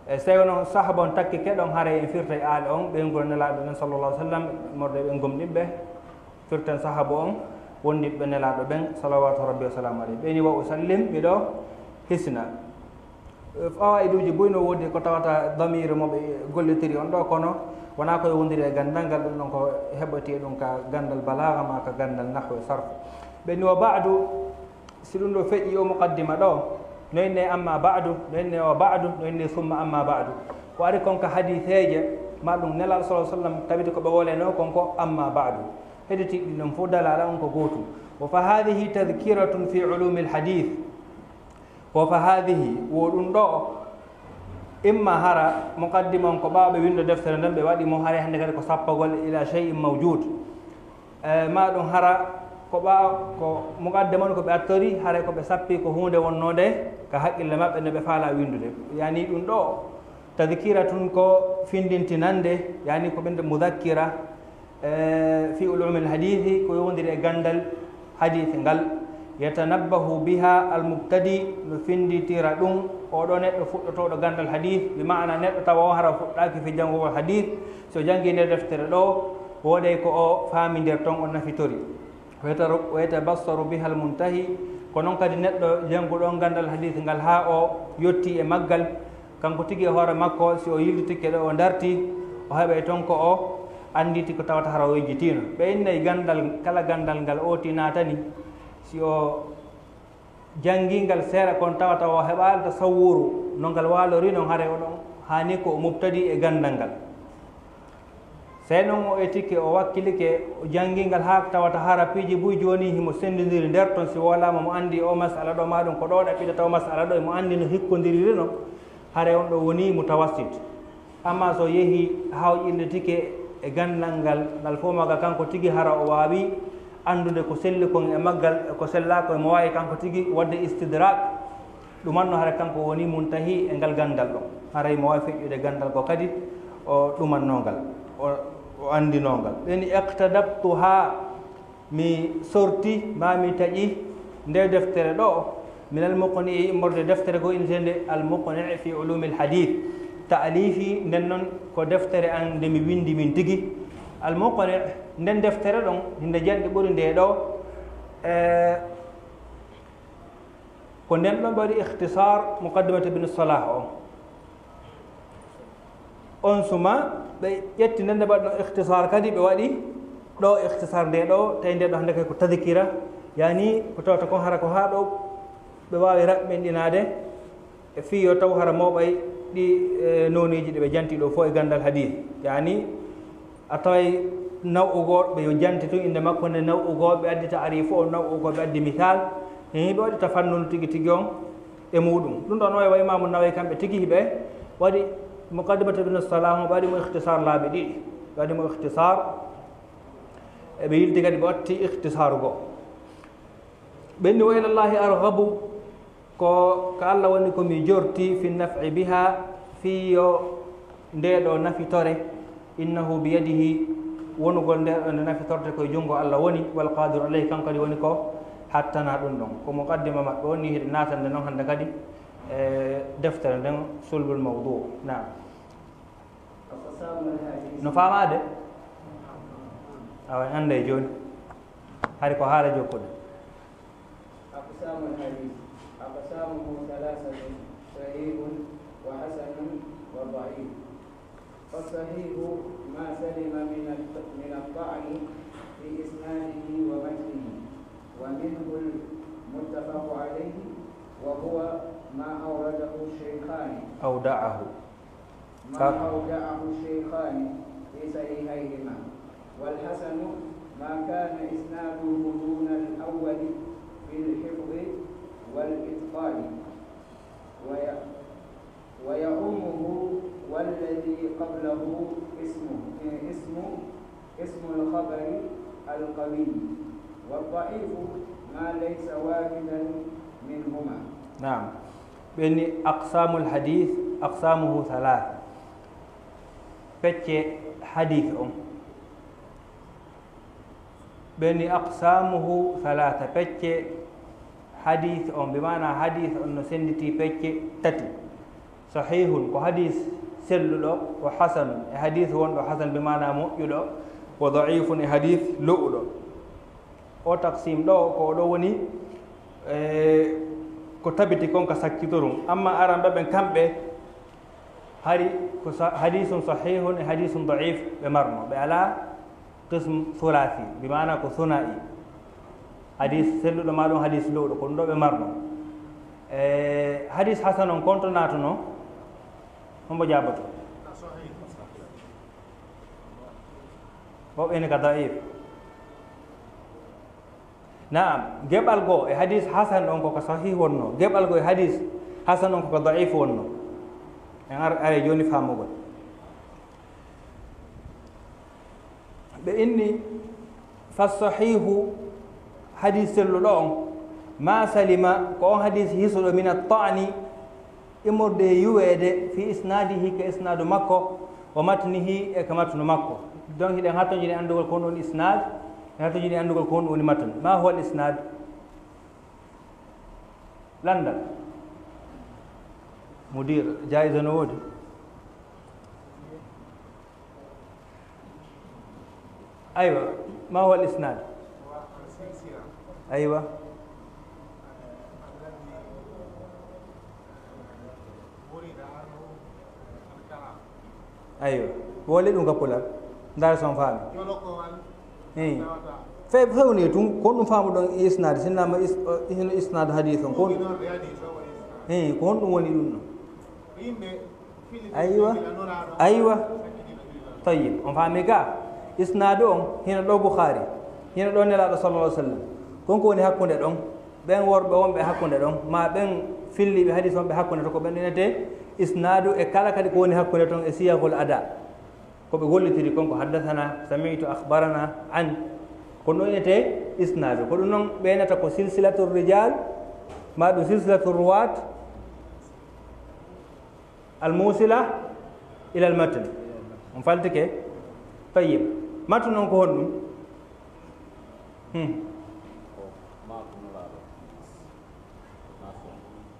E, so tawi onon sahaba on takkike ɗon, haray en firtay aali on, ɓeynguure Nelaaɗo men sallallahu alaihi wasallam, morde ɓe gomɗinɓe, firten sahaba on wondiɓe Nelaaɗo ɓen, salawatu rabbi wa salamu alayhi. Ɓe ni wa usallim, miɗo hisna. E, fawaiduji buy no woodi ko tawata damir mo ɓe gollitiri on ɗo, kono wona ko yowondiri e ganndal ngal, ɗum ɗon ko heɓoyte ɗum ka ganndal balaaga ma ka ganndal nahwu e sarfu. Ɓe ni wa ba'du, si ɗum ɗo feƴƴi o muqaddima ɗo, no inne amma ba'du, no inne wa ba'du, no inne summa amma ba'du. Ko ari kon ka hadiseeje, ma ɗum Nelaaɗo sallallahu alaihi wasallam tawiti ko ɓe woleno kon ko amma ba'du. Heɗiti ɗin ɗon fof dalaala on ko gootum. Wa fa hadhihi tadhkiratun fi ulumil hadith. Ko fa haadihi, wo ɗum ɗo, imma hara muqaddima on ko ɓaawo ɓe winndo deftere nden, ɓe waɗi mo, haray hannde kadi ko sappagol ila shay'in mawjud. E, ma ɗum hara ko ɓaawo, ko muqaddima on ko ɓe attori, haray ko ɓe sappi ko huunde wonnoonde ka haqqille maɓɓe nde ɓe faalaa winndude. Yani ɗum ɗo, tadhkira tun ko findintinande, yani ko ɓe innde mudhakkira, e, fi ulumil hadithi, ko yowondiri e ganndal hadithi ngal. Yatanabbahu biha al-mubtadi, no finditira ɗum oɗo neɗɗo fuɗɗotooɗo ganndal hadith, bi ma'ana neɗɗo tawa o hara fuɗɗaaki fi janngugol hadith, so janngi nde deftere ɗo, wooday ko o faamindir ton, o nafitori. Wa yata-, wa yatabassaru biha al-muntahi, ko noon kadi neɗɗo jannguɗo on ganndal hadith ngal haa o yotti e maggal, kanko tigi e hoore makko, si o yiltitike ɗo o darti, o heɓay toon ko o annditi ko tawata hara o yejjitiino. Ɓe innay ganndal, kala ganndal ngal ooti naatani, si o janngii ngal seeɗa kon tawata o heɓaali tasawwuru no ngal waalori, noon haray o ɗon haani ko o mubtadi e ganndal ngal. Sey noon o etike, o wakkilike, o janngii ngal haa tawata hara piiji buy jooni himo senndindiri nder ton, si wolaama mo anndi o masala ɗo, maa ɗum ko ɗo ɗaɓɓiɗa taw masala ɗo, mo anndi no hikkondiriri no, haray on ɗo woni mutawassit. Amma so yehi haa o ƴellitike e ganndal ngal, ngal fof maga kanko tigi hara o waawi anndude ko selli kon e maggal, e ko sellaa kon, mo waawi kanko tigi waɗde istidrak. Ɗumanno hara kanko woni muntahi e ngal ganndal ɗon. Haray mo waawi feƴƴude ganndal ko kadi o ɗumannoo ngal, o, o anndinoo ngal. Ɓe ni, "Iqtadabtuha", mi sorti, maa mi taƴi nde deftere ɗo, "minal muqni'i", immorde deftere goo inneteende Al Muqni' fi Ulumil Hadith. Ta'alifi nden non ko deftere an nde mi winndi min tigi. Al Muqni', nden deftere ɗon, hinde janɗi ɓuri nde ɗo, e, ko nden ɗon ɓe waɗi ikhtisar Muqaddimat Ibn Salah on. On suma ɓe ƴetti nden ɓe waɗi ɗon ikhtisar kadi, ɓe waɗi ɗo ikhtisar nde ɗo, tawi nde ɗo hannde kay ko tadhkira, yani ko tawata kon hara ko haa ɗo ɓe waawi raɓɓinɗinaade e fii yo taw hara mooɓay ɗi, e, nooneeji ɗi ɓe janti ɗo fof e ganndal hadith. Yani a taway naw'ugooɓe yo janti tun innde makko nde naw'ugooɓe addi ta'arifu on, naw'ugooɓe addi misal, e ɓe waɗi tafannunu tigi tigi on e muɗum. Ɗum ɗon o e wa Imaamu Nawawi kamɓe tigi hiɓe waɗi Muqaddimatu Ibn Salah, ɓe waɗi mo ikhtisar laabi ɗiɗi, ɓe waɗi mo ikhtisar, e ɓe yilti kadi ɓe watti ikhtisar goo. Ɓe inni, "Wa ilallahi arghabu", ko ka Allah woni ko mi jorti, "fi naf'i biha", fii yo nde ɗo nafitore, "innahu biyadihi", wonugol nde ɗo nde nafitorte koye junngo Allah woni, "wal qadiru alayhi", kanko kadi woni ko hattana ɗum ɗon. Ko muqaddima maɓɓe woni, hiɗe naatande noon hannde kadi e deftere nden, Sulbul Mawdu. Naam. No faamaade? Awa, en annday jooni. Hari ko haala jokkude. أقسام الحديث. أقسامه ثلاثة: صحيح وحسن وضعيف. فالصحيح ما سلم من الط-، من الطعن في إسناده ومتنه، ومنه المتفق عليه، وهو ما أورده الشيخان. أودعه. ما أودعه الشيخان في صحيحيهما. والحسن ما كان إسناده دون الأول في الحفظ والإتقان. وي-، ويعمه والذي قبله اسمه، اسم، اسم الخبر القوي. والضعيف ما ليس واحدا منهما. Naam. Ɓe ni aqsamul hadith, aqsamuhu thalatha. Pecce hadith on. Ɓe ni aqsamuhu thalatha, pecce hadith on, bi maana hadith on no sennditi pecce tati. Sahihun, ko hadith selluɗo, wa hasanun, e hadith wonɗo hasan, bi maana moƴƴuɗo, wa da'ifun, e hadith lo'uɗo. O taqsim ɗo, ko o ɗo woni, e, ko tabiti kon ka sakkitorum. Amma aran ɗo ɓen kamɓe, hari ko sa-, hadisun sahihun e hadisun da'if ɓe marno. Ɓe alaa qism thulathi, bi maana ko thuna'i. Hadis selluɗo ma ɗum hadis lo'uɗo, ko ɗum ɗo ɓe marno. E, hadis hasan on, kon to naatuno, hombo jaaboto? Woɓɓe ene ka da'if. Naam, geɓal goo e hadis hasan on ko ka sahih wonno, geɓal goo e hadis hasan on ko ka da'if wonno. En ar-, are jooni faamugol. Ɓe inni, fa sahihu, hadis selluɗo on, ma salima, ko on hadis hisuɗo, min at-ta'ni, immorde e yuweede, fi isnaadihi, ka isnaadu makko, wa matnihi, e ka matnu makko. Donc, hiɗen hatonjini anndugol ko honɗum woni isnaad, en hatonjini anndugol ko honɗum woni matn. Ma huwa al-isnaad? Lanndal. Mudir, jaayiza no woodi? Aywa, ma huwa al-isnaad? Aywa. Aywa. Wole ɗum ka pular. Ndaar son faami. Eyi. Fe-, fewni tun, ko ɗum faamuɗon e isnaad, sinnama is-, hino isnaad hadis on, ko ɗum. Eyi, ko honɗum woni ɗum ɗon? Aywa. Aywa. Tayyib. On faami ka? Isnaadu on, hino ɗo Bukhari, hino ɗo Nelaaɗo sallallahu alaihi wasallam. Kon ko woni hakkunde ɗon, ɓen worɓe wonɓe hakkunde ɗon, ma ɓen filliiɓe hadis wonɓe hakkunde to, ko ɓen innete isnaadu, e kala kadi ko woni hakkunde ton e siyagul ada. Ko ɓe gollitiri kon ko haddathana, sami'tu, akhbarana, an. Ko ɗum innete isnaadu. Ko ɗum non ɓe innata ko silsilatul rijal, ma ɗum silsilatul ruwat, Al musila ila al matn. On faltike? Tayyib. Matn on ko honɗum? Hmm.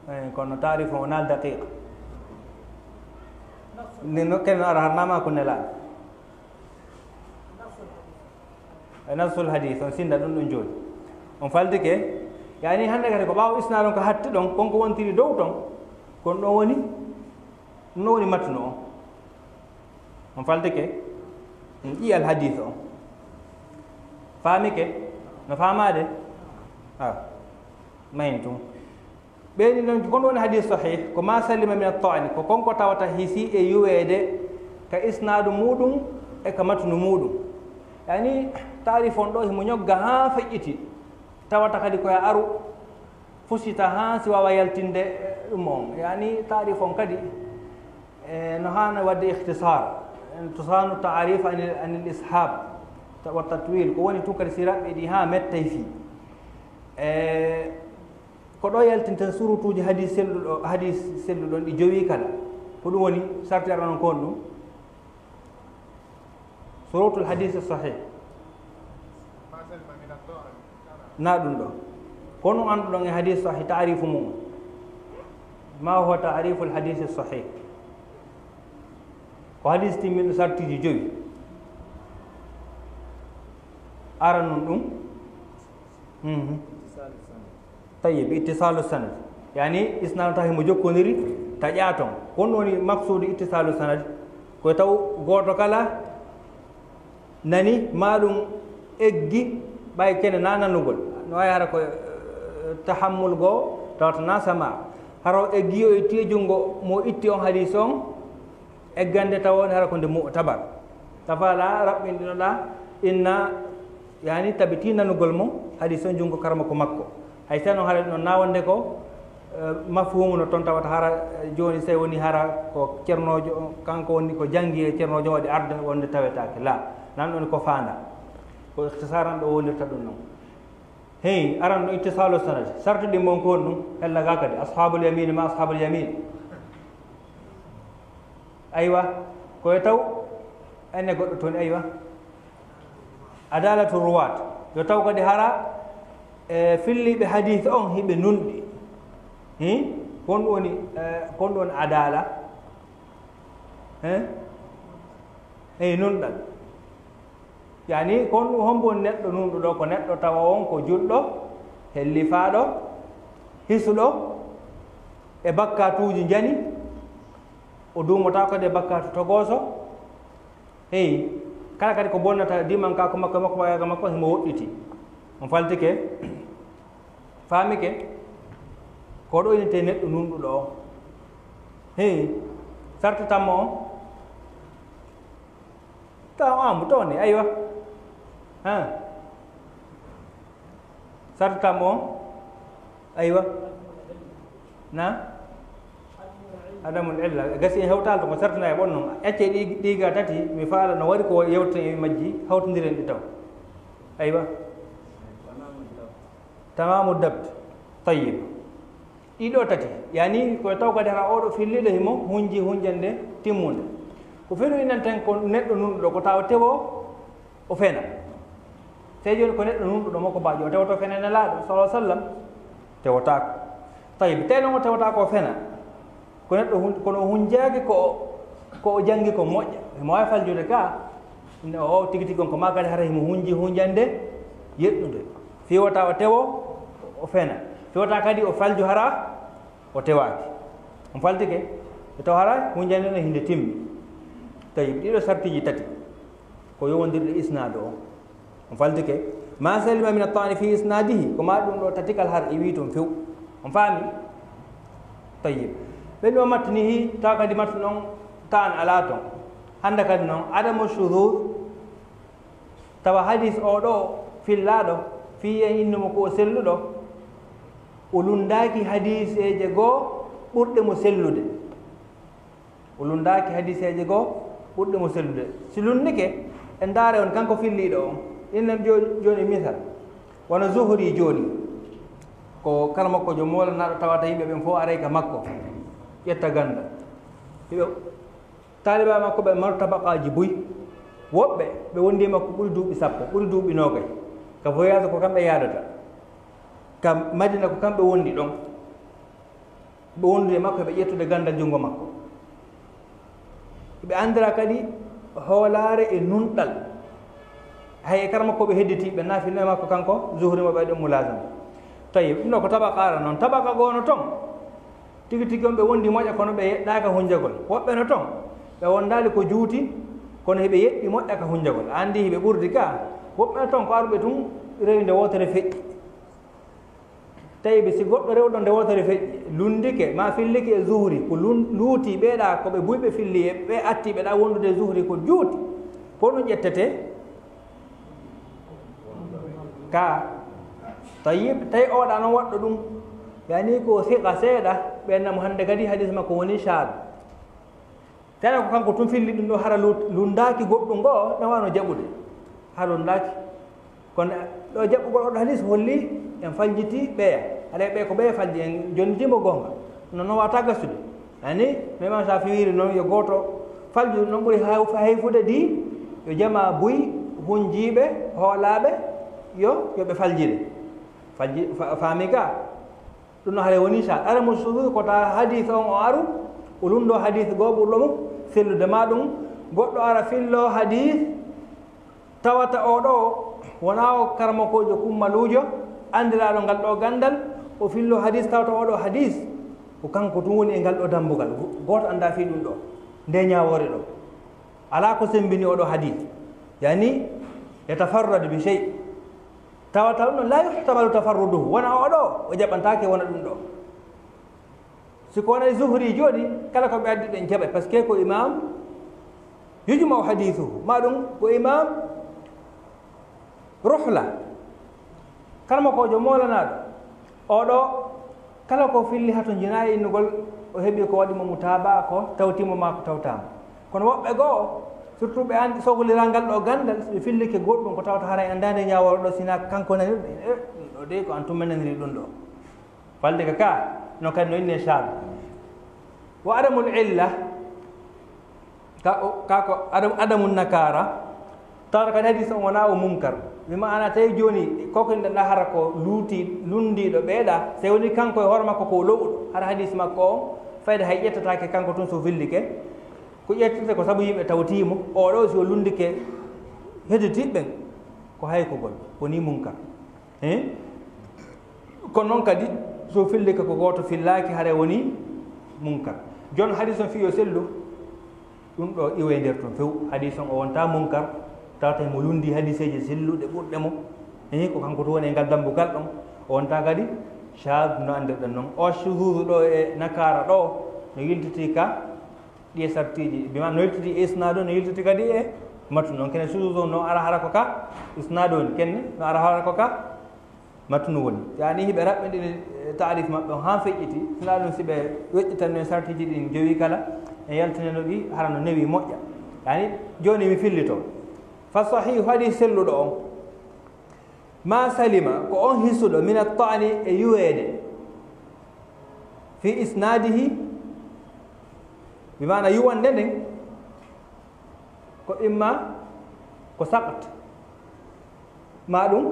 Eh, kono taarif o wonaa daqiq. Ni no ken ara har nama ko nelaaɗo. E nasul hadis on sinda ɗum ɗum jooni. On faltike? Yani hannde kadi ko ɓaawo isnaad on ko hatti ɗon, kon ko wontiri dow ton, kon ɗon woni, ɗum ɗon woni matnu on. On faltike? On ƴii al hadis on. Faamike? No faamaade? Ah. Mahin tun. Ɓeyni noon, ko ɗum woni hadis sahih, ko ma salima min at-ta'ni, ko kon ko tawata hisi e yuweede ka isnaadu muuɗum e ka matnu muuɗum. Yani, taarif on ɗo himo ñogga haa feƴƴiti, tawata kadi ko e aru fusita haa si waawa yaltinde ɗum on. Yani, taarif on kadi, e, no haana waɗde ikhtisar, tusanu taarif anil, anil ishab, ta-, wa tatwil, ko woni tun kadi si raɓɓiɗi haa mettay fii. E, Ko ɗo yaltinten surutuuji hadis selluɗo, hadis selluɗon ɗi jowi kala. Ko ɗum woni sarti aran on ko honɗum? Surutul hadis sahih. Na ɗum ɗo. Ko honɗum annduɗon e hadis sahih, taarifu mum. Ma huwa taariful hadis sahih? Ko hadis timminɗo sartiji jowi. Aran nun ɗum. Mhm. Tayyib, ittisalu sanad. Yani, isnad tawi mo jokkondiri, taƴa ton. Ko honɗum woni maksuudu ittisalu sanad? Ko taw gooto kala nani, ma ɗum eggi, ɓay kene na nanugol. No wayi hara ko, eh, tahammul goo, tawata na sama. Hara o eggi o itti e junngo mo itti on hadis on, eggande tawa on hara ko nde mu'tabar. Tafala raɓɓinɗinoɗa inna, yani, tabiti nanugol mo, hadis on junngo karamoko makko. Hay sano hara no na wonde ko, eh, mafhumu no ton tawata hara, eh, jooni sey woni hara ko cernoojo on, kanko woni ko janngi e cernoojo on waɗi arde wonde tawetaake. La, nan ɗon ko faanda. Ko ikhtisaran ɗo wonirta ɗum non. Hey, aran no ittisalu sanad. Sarti ɗin mon ko honɗum? Hella ga kadi. Ashabul yamin ma ashabul yamin. Aywa. Ko e taw ene goɗɗo toon, aywa. Adalatu ruwat. Yo taw kadi hara, e, filliiɓe hadis on hiɓe nunɗi. Hi? Kon woni, e, kon woni adala. He? Hey, nunɗal. Yani, kon ɗum hombo woni neɗɗo nunɗuɗo? Ko neɗɗo tawa on ko julɗo, hellifaaɗo, hisuɗo e bakkatuuji njani, o duumotaako kadi e bakkatu togooso. Hey, kala kadi ko bonnata dimanka ko makko, makko, makko, makko, himo woɗɗiti. On faltike? Faamike? Ko ɗo inete neɗɗo nunɗuɗo o. Hey, sarti tammo on? Taw amu tawni, aywa. Ha. Sarti tammo on? Aywa. Na? Adamul illa. Gasi en hewtaali to ko sartina e ɓon non. Acce ɗi, ɗi ga tati, mi faala no wari ko yewten e majji, hawtondiren ɗi taw. Aywa. Tamamu dabt. Tayyib. Ɗiɗo tati. Yani, ko taw kadi hara oɗo filliɗo himo hunji hunjande timmunde. Ko fenu inan tan ko neɗɗo nunɗo ko tawa tewo o fena. Sey jooni ko neɗɗo nunɗuɗo mo ko baajo, o tewoto fena Nelaaɗo, sallallahu alaihi wasallam? Tewotaako. Tayyib, tey noon o tewotaako o fena. Ko neɗɗo hun-, kono o hunjaaki ko o, ko o janngi ko moƴƴa. Himo waawi faljude ka, ne o tigi tigi on ko maa kadi hara himo hunji hunjande yeɗɗunde. Fii wota o tewo, o fena. Fii wota kadi o falju hara o tewaaki. On faltike? E taw hara hunjande no hinde timmi. Tayyib, ɗiɗo sartiji tati. Ko yowondirɗe isnaadu o. On faltike? Ma salima min at-ta'ni fi isnadihi, ko ma ɗum ɗo tatikal har iwi toon few. On faami? Tayyib. Ɓen o matnihi, tawa kadi matnu on ta'an alaa toon. Hannde kadi noon, adamu shudud, tawa hadis o ɗo fillaaɗo, fii en innu mo ko o selluɗo, o lunndaaki hadiseeje goo ɓurɗe mo sellude. O lunndaaki hadiseeje goo ɓurɗe mo sellude. Si lunndike, en ndaare on kanko filliiɗo on. Innen jo-, jooni misal. Wano Zuhri jooni. Ko kala makko jo moolanaaɗo tawata yimɓe ɓen fof aray ka makko. Ƴetta gannda. Yo, taaliba makko ɓe maro tabaqaaji buy. Woɓɓe ɓe wondi e makko ɓuri duuɓi sappo, ɓuri duuɓi noogay. Ka voyage ko kamɓe yaadata. Ka Madina ko kamɓe wondi ɗon. Ɓe wondi e makko, ɓe ƴettude ganndal junngo makko. Ɓe anndira kadi hoolaare e nunɗal. Hay e kara makko ɓe hedditi, ɓe naafino e makko kanko Zuhri mo ɓe ɗum mulazama. Tayyib, ɗum ɗo ko tabaqa ara noon. Tabaqa goono toon. Tigi tigi on ɓe wondi moƴƴa, kono ɓe yeɗɗaaka hunjagol. Woɓɓe no toon, ɓe wondaali ko juuti, kono hiɓe yeɗɗi moƴƴa ka hunjagol. A anndi hiɓe ɓurdi ka. Woɓɓe no toon ko aruɓe tun rewinde wootere feƴƴi. Tawi ɓe si goɗɗo rewɗo nde wootere feƴƴi, lundike, ma fillike e Zuhri, ko lun-, luuti ɓeeɗa ko ɓe buyɓe filli e ɓe atti ɓeɗa wondude e Zuhri ko juuti. Ko no ƴettete? Ka. Tayyib, tawi oɗa noon waɗɗo ɗum. Yani ko siqa seeɗa, ɓe nam hannde kadi hadis makko woni shaad. Tawi ko kanko tun filli ɗum ɗo, hara lu-, lundaaki goɗɗum ngo, nawano jaɓude. Hara lundaaki. Kono ɗo jaɓɓugol oɗo hadis holli en faljiti ɓeya. Alay ɓe ko ɓeya falji, en jonnitimo goonga. No, no wata gasude. Yani, no Imam Shafi wiiri noon, yo gooto falju, noon ɓuri hay-, hayfude di, yo jama buy hunjiiɓe, hoolaaɓe, yo, yo ɓe faljire. Falji-, fa-, faami ka? Ɗum no hare woni shaad. Ara mo shudud ko ta hadis on o aru, o lundo hadis goo ɓurɗo mo sellude ma ɗum. Goɗɗo ara fillo hadis, tawata o ɗo wona o karamokoojo kummaluujo, anndiraaɗo ngal ɗo ganndal, o fillo hadis, tawata o ɗo hadis, ko kanko tun woni e ngal ɗo dambugal. Go-, gooto annda fii ɗum ɗo, nde ñaawoore ɗo. Alaa ko semmbini oɗo hadis. Yani, yatafarradu bi shay. Tawata ɗum ɗo, la yuhtabalu tafarruduhu. Wona oɗo, o jaɓantaake wona ɗum ɗo. Si ko wona e Zuhri jooni, kala ko ɓe addi ɓen jaɓay, parce que ko imam yujma'u hadithuhu. Ma ɗum ko imam ruhla. Karamokoojo moolanaaɗo. Oɗo, kala ko filli hato jinaa e innugol, o heɓi ko waɗi mo mutaaba, ko tawtimo ma ko tawtaama. Kono woɓɓe goo, surtout ɓe anndi sohlirangal ɗo ganndal, so ɓe fillike goɗɗum ko tawata haray anndaande ñaawore ɗo, sina kanko nani ɗum, e, ɗum ɗo de ko an tun men naniri ɗum ɗo. Falde ka ka, no kadi no inne shaad. Wa adamul illa, ka, ka ko adam-, adamun nakara, tawata kadi hadis on wona o munkar. Mi maana tawi jooni, ko ko nde hara ko luuti, lundiiɗo ɓeeɗa, so woni kanko e hoore makko ko o lo'uɗo, hara hadis makko on, fayda hay ƴettataake kanko tun so fillike. Ko ƴettete ko sabu yimɓe tawtiimo, oɗo si o lundike hedditiiɓe ɓen, ko haykugol, woni munkar. Hein? Kono noon kadi, so fillike ko gooto fillaaki, hare woni munkar. Jooni hadis on fii yo sellu, ɗum ɗo iwoye nder toon few. Hadis on o wonta munkar, tawata mo lundi hadiseeji selluɗe ɓurɗe mo. Hein, ko kanko tun woni e ngal dambugal ɗon. O wonta kadi shaad no anndirɗen noon. O shuzuzu ɗo e nakara ɗo, no yiltiti ka ɗi e sartiiji, bi maana no yiltiti e isnaadu, no yiltiti kadi e matnu. Ɗon kene shuzuzu no ara hara ko ka isnaadu woni, kenne no ara hara ko ka matnu woni. Yani hiɓe raɓɓindini, eh, taarif maɓɓe on haa feƴƴiti, sina ɗum si ɓe weƴƴitanno e sartiiji ɗin jowi kala, e yaltinano ɗi hara no newi moƴƴa. Yani jooni mi fillito. Fa sahihu, hadis selluɗo on. Ma salima, ko on hisuɗo, min at-ta'ni, e yuweede, fi isnadihi, bi maana yuwande nden, ko imma ko saqat, ma ɗum,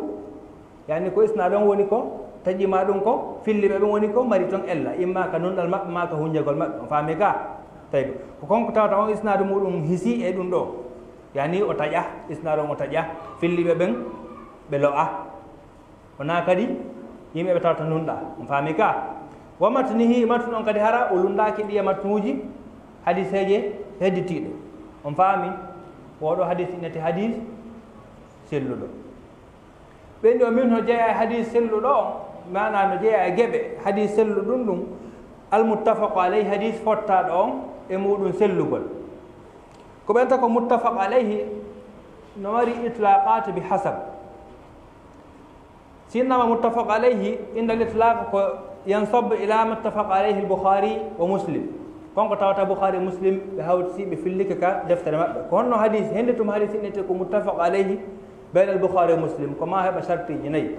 yani ko isnad on woni ko taƴi, ma ɗum ko filliɓe ɓen woni ko mari ton ella, imma ka nunɗal maɓɓe, ma ka hunjagol maɓɓe, on faami ka? Tawi ko kon ko tawata on isnadu muɗum hisi e ɗum ɗo. Yani o taƴa, isnad on o taƴa, filliɓe ɓen ɓe lo'a. Wona kadi yimɓe ɓe tawata nunɗa. On faami ka? Wa matnihi, matnu on kadi hara o lundaaki ɗi e matnuuji hadiseeje hedditiiɗe. On faami? Oɗo hadis innete hadis selluɗo. Ɓen ɗo min no jeya e hadis selluɗo on, maana no jeya e geɓe hadis selluɗum ɗum, al muttafaqu alayhi, hadis fottaaɗo on e muɗum sellugol. Ko ɓen ta ko muttafaq alayhi no mari itlaqat bi hasab. Sinnama muttafaq alayhi, inda al-itlaq ko yansab ila muttafaq alayhi al-Bukhari wa Muslim. Kon ko tawata Bukhari e Muslim ɓe hawti ɓe fillike ka deftere maɓɓe. Ko honno hadis, hende tum hadis innete ko muttafaq alayhi bayna al-Bukhari wa Muslim, ko ma heɓa sartiji nayi.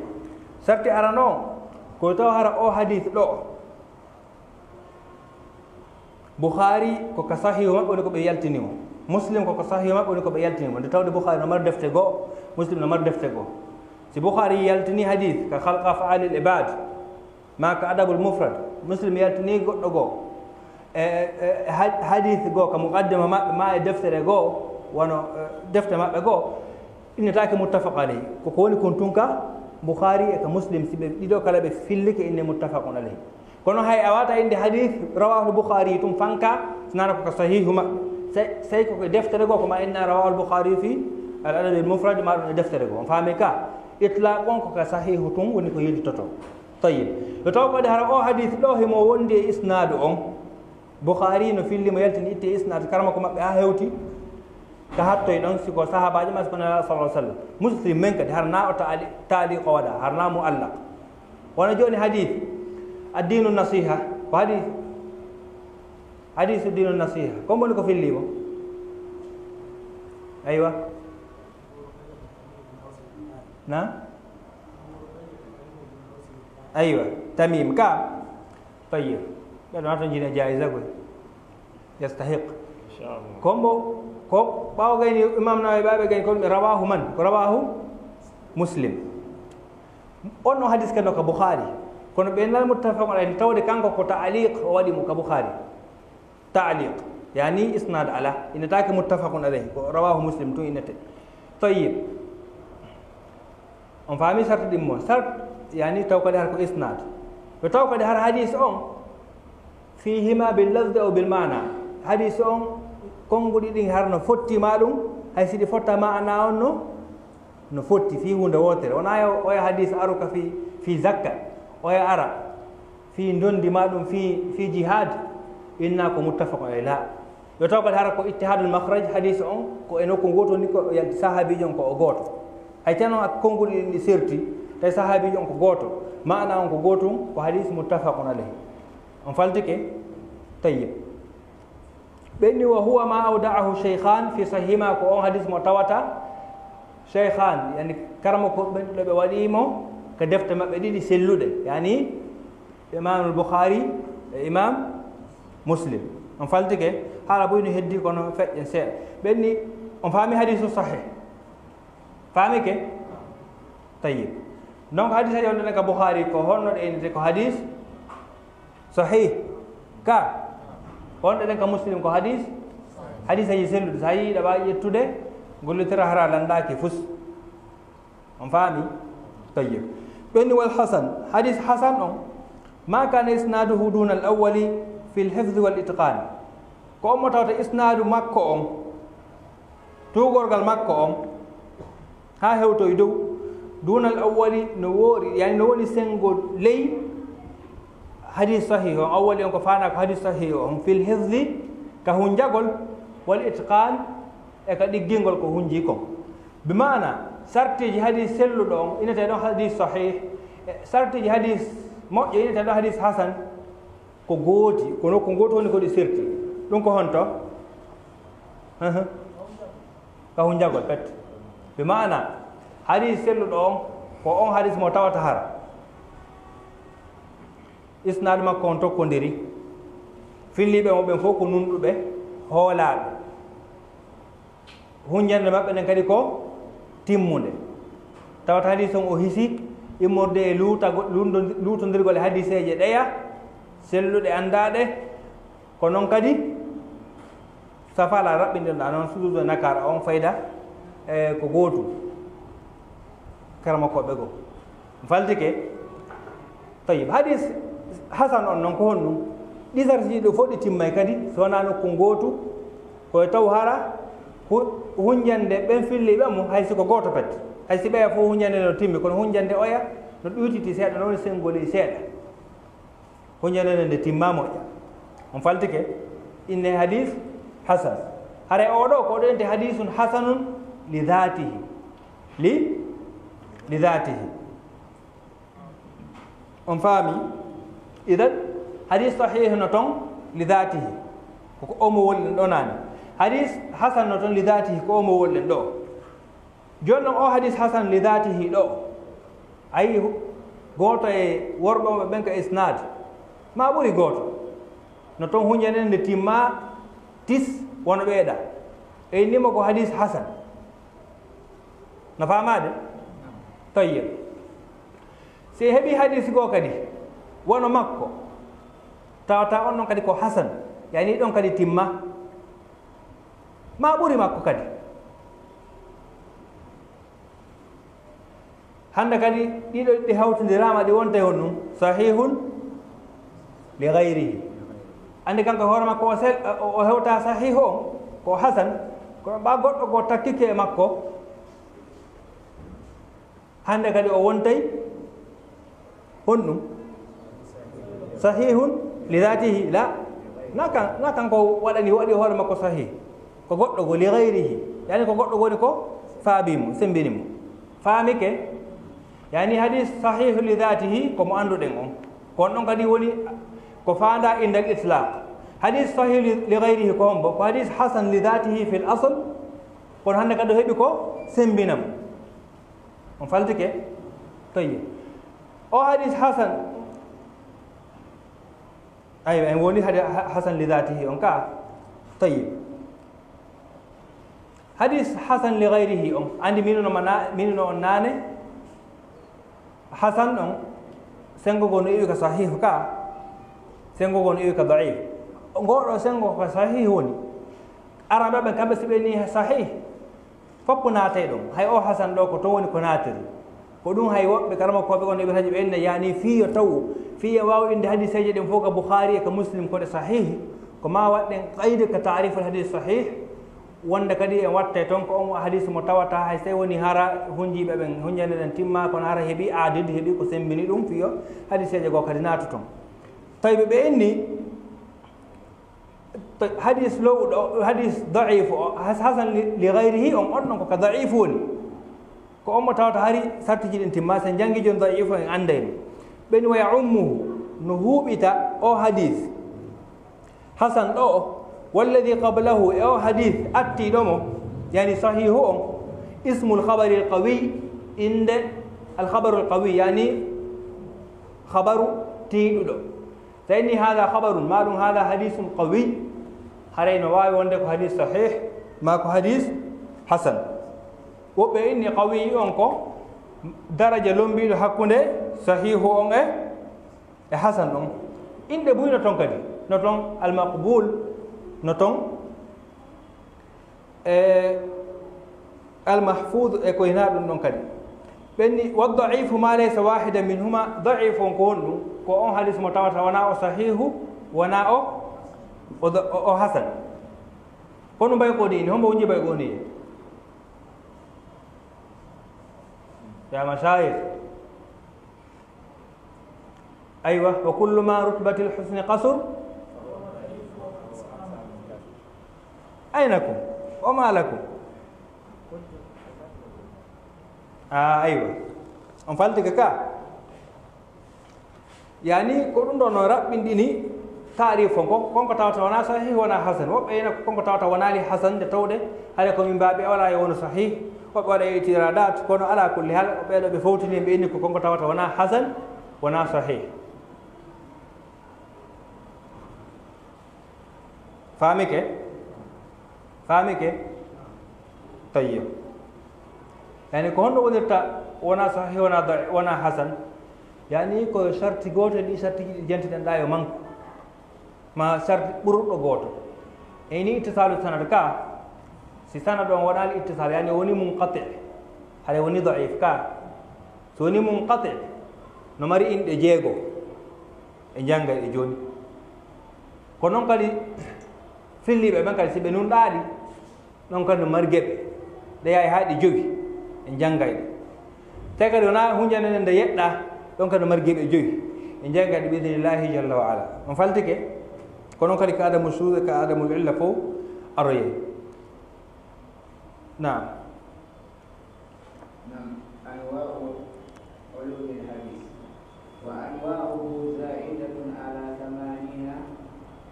Sarti arano, ko taw hara o hadis ɗo, Bukhari ko ka sahihu maɓɓe woni ko ɓe yaltini mo. Muslim ko ka sahihu maɓɓe woni ko ɓe yaltini mo. Nde tawde Bukhari no mari defte goo, Muslim no mari defte goo. Si Bukhari yaltini hadith ka khalq af'alil ibad, ma ka adabul mufrad, Muslim yaltini goɗɗo goo. E, e, e, ha-, hadith goo ka muqaddima maɓɓe, ma e deftere goo, wano, e, defte maɓɓe goo, innetaake muttafaq alayhi. Ko ko woni kon tun ka Bukhari e ka Muslim, si ɓe ɗiɗo kala ɓe fillike, inne muttafaqun alayhi. Kono hay a wata innde hadith rawahu Bukhari tun fanka, sinana ko ka sahihu maɓɓe. Sey, sey ko ko deftere goo, ko ma inna rawahu Bukhari fi al adab al mufrad, ma ɗum e deftere goo. On faami ka? Itlaq on ko ka sahihu tun woni ko yiltoto. Tayyib. Yo taw kadi hara o hadith ɗo himo wondi e isnadu on. Bukhari no filli mo yaltini itti e isnadu karma ko maɓɓe ha hewti. Ka hattoy ɗon si ko sahabaaji ma si ko Nelaɗo sallallahu alaihi wasallam. Muslim men kadi har na o taali-, taaliq o waɗa, har na muallaq. Wona jooni hadith, addinu nasiha, ko hadith, hadith dinu nasiha. Ko woni ko filli mo? Aywa. Na? Aywa, Tamim ka. Tayyib. Ɓe ɗon to jina jaiza koy. Yastahiq. Inchallah. Kombo, ko ɓaawo gayni Imam Nawawi ɓaaɓe gayni ko ɗum rawahu man? Ko rawahu Muslim. On no hadis kadi no ka Bukhari. Kono ɓe nal muttafaqun alayhi tawde kanko ko ta'liq o waɗi mo ka Bukhari. Ta'liq. Yani isnad ala. Innetaake muttafaqun alayhi. Ko rawahu Muslim tun innete. Tayyib. On faami sarti ɗin mo. Sart, yani taw kadi har ko isnad. Ko taw kadi har hadis on. Fihima bil lafzi aw bil maana. Hadis on, konnguɗi ɗin har no fotti ma ɗum, hay si ɗi fotta maana on no, no fotti fii huunde wootere. Wona yo oya hadis aru ka fii, fii zakka, oya ara fii ndondi ma ɗum fii, fii jihad, inna ko muttafaqun alayhi la. Yo taw kadi hara ko ittihadul makhraj, hadis on ko e nokku gooto ni ko yalti sahabiijo on ko o gooto. Hay tan on ak konnguɗi ɗin ɗi serti, tawi sahabiijo on ko gooto. Maana on ko gootum, ko hadis muttafaqun alayhi. On faltike? Tayyib. Ɓenni wa huwa ma awda'ahu shaykhan fi sahihima, ko on hadis mo tawata shaykhan, yani karamoko ɓen ɗo ɓe waɗi mo ka defte maɓɓe ɗiɗi selluɗe, yani Imam al-Bukhari e Imam Muslim. On faltike, haala boy no heddi kono feƴƴen seeɗa. Ɓenni, on faami hadisu sahih. Faami ke? Tayyib. Donc hadis aji on ɗen ka Bukhari ko honno ɗe innete ko hadis sahih? Ka honɗe ɗen ka Muslim ko hadis? Hadis aji selluɗe. Sa yiɗi ɗaɓa ƴettude, gollitira hara landaaki fus. On faami? Tayyib. Ɓenni wal hasan. Hadis hasan on, ma kana isnaduhu duna al awwali fil hifz wal itqan. Ko on mo tawata isnadu makko on, tuugorgal makko on, haa hewtoy dow, dunal awwali no woori, yani no woni senngo ley hadis sahih on. Awwali on ko faanaa ko hadis sahih on, fil hifzi, ka hunjagol, wal itqan, e ka ɗiggingol ko hunji kon. Bi maana, sartiji hadis selluɗo on, inete ɗon hadis sahih, e sartiji hadis moƴƴo, inete ɗon hadis hasan, ko gooti, ko nokku ngootu woni ko ɗi serti. Ɗum ko honto? Ahan. Ka hunjagol pet. Bi maana, hadis selluɗo on, ko on hadis mo tawata hara isnaad makko on tokkondiri. Filliiɓe mo ɓen fof ko nunɗuɓe, hoolaaɓe. Hunjannde maɓɓe nden kadi ko timmunde. Tawata hadis on o hisi immorde e luutago-, luundo-, luutondirgol e hadiseeje ɗeya, selluɗe, anndaaɗe. Ko noon kadi, safala raɓɓinɗen ɗa noon, sududu e nakara on fayda, e ko gootum. Karamakooɓe goo. Faltike. Tayyib. Hadis hasan on noon ko honɗum? Ɗi sartiji ɗo fof ɗi timmay kadi, so wonaa nokku ngootu, ko e taw hara hu-, hunjande ɓen filliiɓe mo, hay si ko gooto pet. Hay si ɓeya fof hunjande no timmi, kono hunjande oya no ɗuytiti seeɗa, no woni senngoli seeɗa. Hunjande nde nde timma moƴƴa. On faltike? Inne hadis hasan. Hare o ɗo, ko ɗo ente hadisun hasanun li dhatihi. Li, li dhatihi. On faami? Idan, hadis sahih no ton li dhatihi. Ko ko omo woni ɗo nani. Hadis hasan no ton li dhatihi, ko omo woni ɗo. Jooni noon, o hadis hasan li dhatihi ɗo, a yii hu-, gooto e worɓe maɓɓe ɓen ka isnaad, ma ɓuri gooto. No toon huñjanene nde timma tis, wano ɓeeɗa. E innimo ko hadis hasan. No faamaade? Tayyib. Si en heɓi hadis goo kadi, wano makko, tawata on ɗon kadi ko hasan, yani ɗon kadi timma. Ma ɓuri makko kadi. Hannde kadi ɗiɗo ɗi hawtindiraama, ɗi wontay honɗum? Sahihun li gayrihi. Anndi kanko hoore makko o sel-, o, o hewta sahihu on, ko hasan, kono ɓa goɗɗo goo takkike e makko, hannde kadi o wontay honɗum? Sahihun li dhatihi, la. Na kan-, na kanko waɗani, waɗi hoore makko sahih. Ko goɗɗo goo, li gayrihi. Yani ko goɗɗo goo woni ko faabi mo, sembini mo. Faamike? Yani hadis sahih li dhatihi ko mo annduɗen on. Ko on ɗon kadi woni ko faanda indal itlaq. Hadis sahih li, li gayrihi ko hombo? Ko hadis hasan li dhatihi fil asl. Kono hannde kadi o heɓi ko sembina mo. On faltike? Tayyib. O hadis hasan. Aywa, en woni hadi ha-, hasan li dhatihi on ka. Tayyib. Hadis hasan li gayrihi on. Anndi mino no mana-, mino no on naane. Hasan on, sengo goo no iwi ka sahih ka. Sengo goo no iwi ka da'if. Ngoo ɗoo sengo ka sahih woni. Araɓe ɓen kamɓe si ɓe ni sahih, foppu naatay ɗon. Hay o hasan ɗoo ko toon woni ko naatiri. Ko ɗum hay woɓɓe karamokooɓe on e ɓe haji ɓe inna, yani fii yo taw, fii yo waaw inde hadiseeje ɗen fof ka Bukhari e ka Muslim ko ɗe sahih, ko ma waɗɗen qayde ka taariful hadis sahih, wonde kadi en wattay toon ko on hadis mo tawata hay so woni hara hunjiiɓe ɓen, hunjande ɗen timma, kono hara heɓi adid, heɓi ko sembini ɗum, fii yo hadiseeje goo kadi naatu toon. Tawi ɓe ɓe inni, Hadis lowɗo, hadis da'ifu o, has-, hasan li, li gayrihi on, on ɗon ko ka da'ifu woni. Ko on mo tawata hari sartiji ɗin timma, sen janngi jon da'ifu en annday mo. Ɓeni wa ya'ummuhu, no huuɓita o hadis hasan ɗo o, walladhi qablahu, e o hadis attiiɗo mo, yani sahihu on, ismul khabaril qawi, innde al khabarul qawi, yani khabaru tiiɗuɗo. So inni hada khabarun, ma ɗum hada hadisun qawi, haray no waawi wonde ko hadis sahih, ma ko hadis hasan. Woɓɓe inni qawi on ko daraja lombiiɗo hakkunde sahihu on e, e hasan on. Inɗe buy no ton kadi, no ton al maqbul, no ton e al mahfud e ko hina ɗum ɗon kadi. Ɓenni, wa da'ifu ma laysa wahidan minhuma, da'if on ko honɗum? Ko on hadis mo tawata wona o sahihu, wona o, o da-, o, o hasan. Kono mbay ko ni, hombo wonji mbay ko ni? Ya mashayikh. Aywa, wa kullu ma rutbatil husni qasur. Aynakum? Wa ma lakum? Ah, aywa. On faltike ka? Yani, ko ɗum ɗo no raɓɓinɗini taarif on, kon, kon ko tawata wona sahih, wona hasan. Woɓɓe ina ko kon ko tawata wonaali hasan, nde tawde hare ko min mbaaɓe wala e wono sahih. Woɓɓe waɗa itiradat, kono ala kulli hal, ɓeɗo ɓe fowtini, ɓe inni ko kon ko tawata wona hasan, wona sahih. Faamike? Faamike? Tayyib. Yani, ko honno wonirta wona sahih, wona da-, wona hasan? Yani, ko sarti gooto e ɗi sartiji ɗi jantiɗen ɗa yo manku. Ma sarti ɓurɗo gooto. E ni ittisalu sanad ka, si sanad on waɗali ittisal, yani woni munqati, hare woni da'if ka. So woni munqati, no mari inɗe jeego. E janngay ɗe jooni. Ko noon kadi filliiɓe ɓen kadi, si ɓe nunɗaali, ɗon kadi no mari geɓe. Ɗe yaay haa ɗe jowi. E janngay ɗe. Te kadi wonaa hunjanene nde yeɗɗa, ɗon kadi no mari geɓe jowi. E janngay ɗe bi idnillahi jalla wa ala. On faltike, ko noon kadi ka adamu shuuz, ka adamu illa fof aroyay. Naam. نعم، أنواع علوم الحديث. وأنواعه زائدة على ثمانين.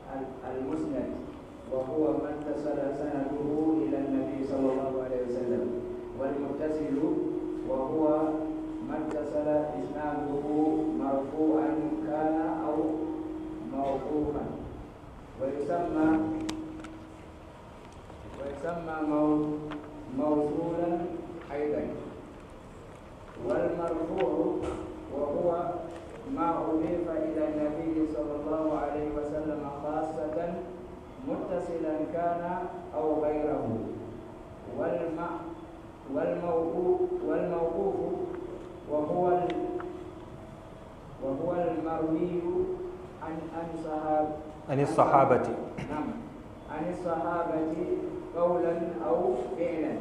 ال-، المسند، وهو ما اتصل سنده إلى النبي صلى الله عليه وسلم، والمتصل، وهو ما اتصل إسناده مرفوعا كان أو موقوفا. ويسمى ويسمى مو- موصولا أيضا. والمرفوع وهو ما أضيف إلى النبي صلى الله عليه وسلم خاصة متصلا كان أو غيره. والم- والموقوف وهو ال- وهو المروي عن عن صحاب عن الصحابة. نعم، عن الصحابة قولا أو فعلا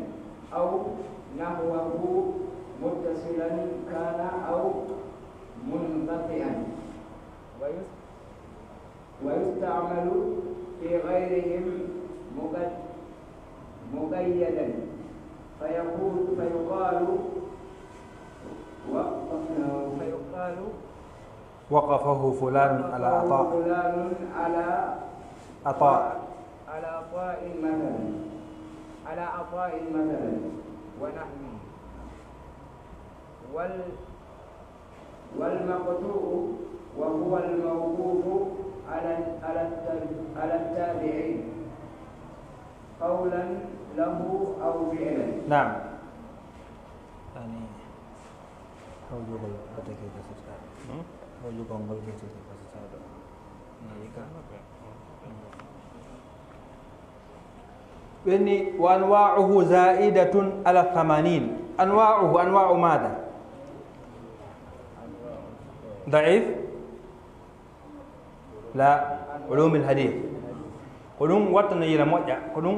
أو نحوه متصلا كان أو منقطعا. ويس- ويستعمل في غيرهم مقد- مقيدا فيقول فيقال و- فيقال وقفه فلان على عطاء. فلان على عطاء. على عطاء مثلا على عطاء مثلا ونحوه. وال والمقطوع وهو الموقوف على على التاب- على التابعين قولا له أو فعلا. نعم. يعني هو يقول بدك يقصد هذا. هو يقول قال كيف يقصد هذا. يعني كان ɓenni. وأنواعه زائدة على الثمانين. أنواعه، أنواع ماذا؟ ضعيف؟ لا، علوم الحديث. Ko ɗum wattana yila moƴƴa ko ɗum.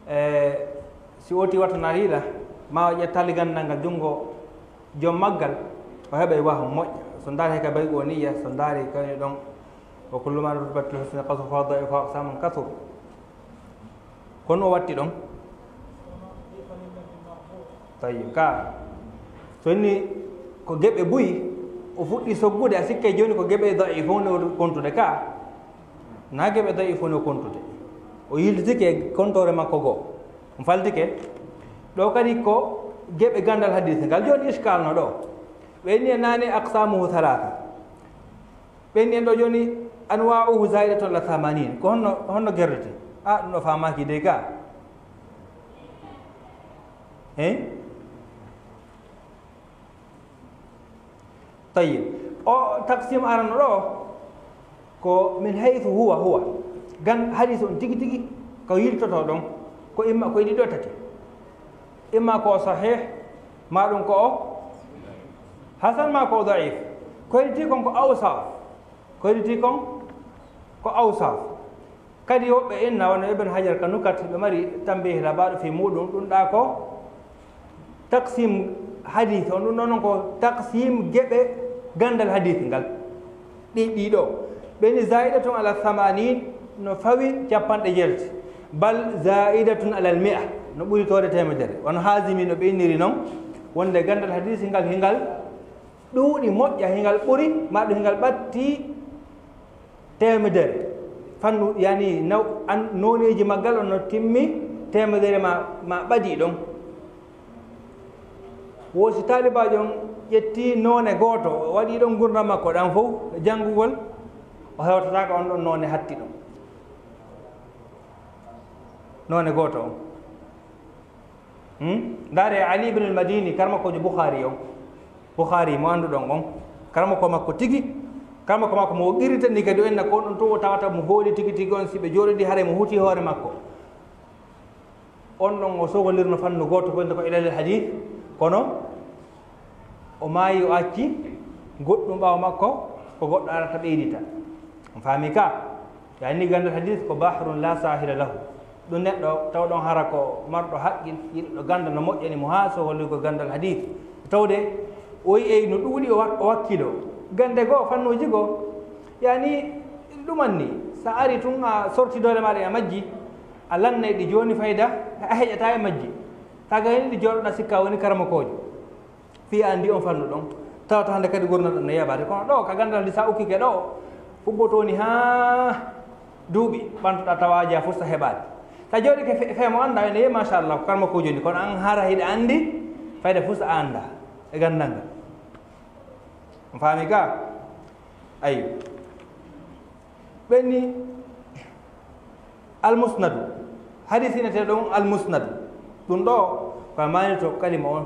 E si oti wattanaali yila ma o ƴettali gandal ngal junngo joom maggal, o heɓay wahu moƴƴa. So ndaari ka baygu o niyya, so ndaari kayni ɗon. وكل ما رتبت الحسنى قصر فهو ضعيف أقسام كثر. Kono o watti ɗon. Tayyib ka so inni ko geɓe buy o fuɗɗi soggude, a sikkay joni ko geɓe da'i fof ne kontude ka. Na geɓe da'i fof ne kontude. O yiltitike kontore makko goo. On faltike ɗo kadi ko geɓe gandal hadis ngal joni iskal no ɗo. Ɓe inni e nane aqsamuhu thalatha. Ɓenni en ɗo joni anwa'uhu za'idatun ala thamanin. Ko honno honno gerdete? A ɗum ɗo famaki dey ka. Hein? Tayyib. O taqsim arano ɗo ko min haythu huwa huwa. Gan hadis on tigi tigi ko yiltoto ɗon ko imma ko e ɗiɗo tati. Imma ko sahih ma ɗum ko o hasan ma ko o da'if. Koyɗiti kon ko awsaf. Koyɗiti kon ko awsaf. Kadi woɓɓe inna wano Ibn Hajar ka nukat ɓe mari tambihi labaɗo fi muɗum ɗum ɗa ko taqsim hadith on ɗum ɗon ko taqsim geɓe gandal hadith ngal. Ɗi ɗiɗo ɓeni za'idatun ala thamanin no fawi capanɗe jeetati. Bal za'idatun ala al mi'a no ɓuri tode temedere. Wano hazimi no ɓe inniri non wonde gandal hadith hingal hingal ɗuuɗi moƴƴa hingal ɓuri ma ɗum hingal ɓatti temedere. Fannu yani naw an noneji maggal on no timmi temedere ma ma ɓadi ɗon. Wo si taalibajo on ƴetti none gooto o waɗi ɗon gurdam makko ɗan fof janngugol o hewtataka on ɗon none hatti ɗon. None gooto on hmm? Ndaare Ali ibn al-Madini karmakojo Bukhari on. Bukhari mo annduɗon on karmako makko tigi. Karmako makko mo qirritani kadi o enna ko ɗon to o tawata mo hooli tigi tigi on si ɓe jooɗodi haray mo huti hoore makko. On ɗon o sogolirno fannu gooto ko wiyetee ko ilalil hadith. Kono o maayi o acci goɗɗum ɓaawo makko ko goɗɗo arata ɓeydita. On faami ka? Yani gandal hadith ko bahrun la sahila lahu. Ɗum neɗɗo tawɗon hara ko marɗo haqqil yiɗɗo gandal no moƴƴani mo haa so holli ko gandal hadith. Tawde o yi'ey no ɗuuɗi o wakkilo gande goo fannuji goo. Yani ɗuman ni sa ari tun a sorti doole maɗa e majji. A lannay ɗi joni fayda a heƴata e majji. Taga heni ɗi jooɗoɗa sikka woni karamokoojo. Fii a anndi on fannu ɗon tawata hannde kadi gurnal ɗon no yeebaade kono ɗo ka ganndal ndi sa ukkike ɗo fubbotoo ni haa duuɓi ɓantoɗa tawa aja fursa heɓaade. Sa jooɗike feemo annda ene yehi machallah ko karma ko joni kono an hara hiɗa anndi fayda fursa a annda e ganndal ngal. On faami ga? Ayyo. Ɓenni almusnadu, hadis inete ɗon almusnadu. Ɗum ɗo ko a maani to kalima on.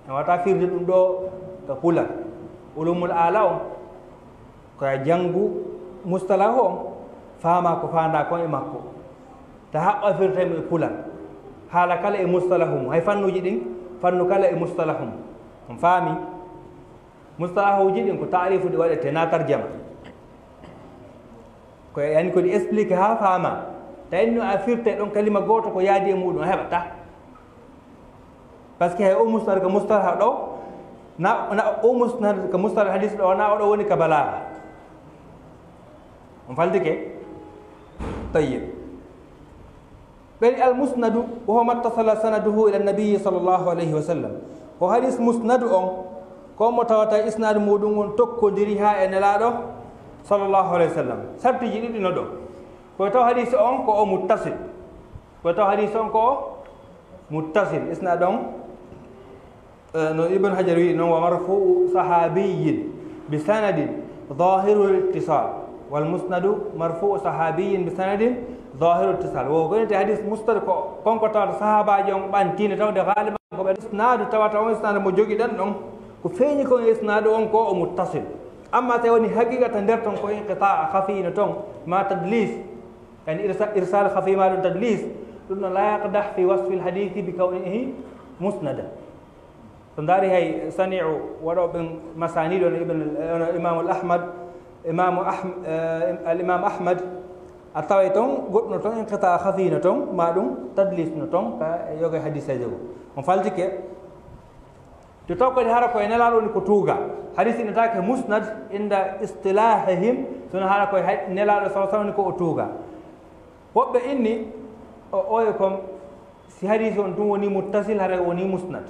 En wata firde ɗum ɗo ka pulal. Ulumul ala on, ko a jangu mustalahu on, faama ko faanda kon e makko. Ta haɓɓa firta mo e pulal. Haala kala e mustalahu mum. Hay fannuji ɗin, fannu kala e mustalahu mum. On faami? Mustalahuji ɗin ko taarifu ɗi waɗete, na tarjama. Ko yani ko ɗi explique ha faama. Ta inno a firte ɗon kalima gooto ko yaadi e muɗum, a heɓata. Parce que hay o mustar ka mustalah ɗo, na, na o mustar ka mustalah hadis ɗo, na o ɗo woni ka balaga. On faldike? Tayyib. Ɓen almusnadu, wa huwa mattasala sanaduhu ila nabiyi sallallahu alayhi wa sallam. Ko hadis musnadu on, ko mo tawata isnadu muɗum on tokkodiri ha e Nelaaɗo sallallahu alayhi wa sallam. Sartiji ɗiɗi no ɗo. Ko taw hadis on ko o muttasil. Ko taw hadis on ko o muttasil. Isnadu on, eh, no Ibn Hajar wi non, wa marfu'u sahabiyin bi sanadin zahiru ittisal. Wal musnadu marfu'u sahabiyin bi sanadin zahiru ittisal. Wo gonete hadis musnad ko kon ko tawata sahabaji on ɓantine tawde galiban ko ɓe isnadu tawata on isnadu mo jogiɗen ɗon. Ko feeñi kon isnadu on ko o muttasil. Amma tawi woni haqiqata nder ton ko inqita khafi no ton, ma tadlis. Yani irsa-, irsal khafi ma ɗum tadlis. Ɗum no la yaqdah fi wasfi al hadisi bi kawnihi musnada. So ndaari hay sani'u waɗooɓe masaniiɗo no Ibn, no Imaamu Ahmad, Imaamu Ahm-, eh, al Imam Ahmad, a taway toon goɗɗo no toon inqita khafi no toon, ma ɗum tadlis no toon, ka yoga hadiseeje go. On faltike. To taw kadi hara ko e Nelaaɗo woni ko tuuga. Hadis ina taake musnad inda istilahihim, sono hara ko e hay-, Nelaaɗo sallallahu alaihi wasallam woni ko o tuuga. Woɓɓe inni o, oye kon, si hadis on tun woni muttasil, hara woni musnad.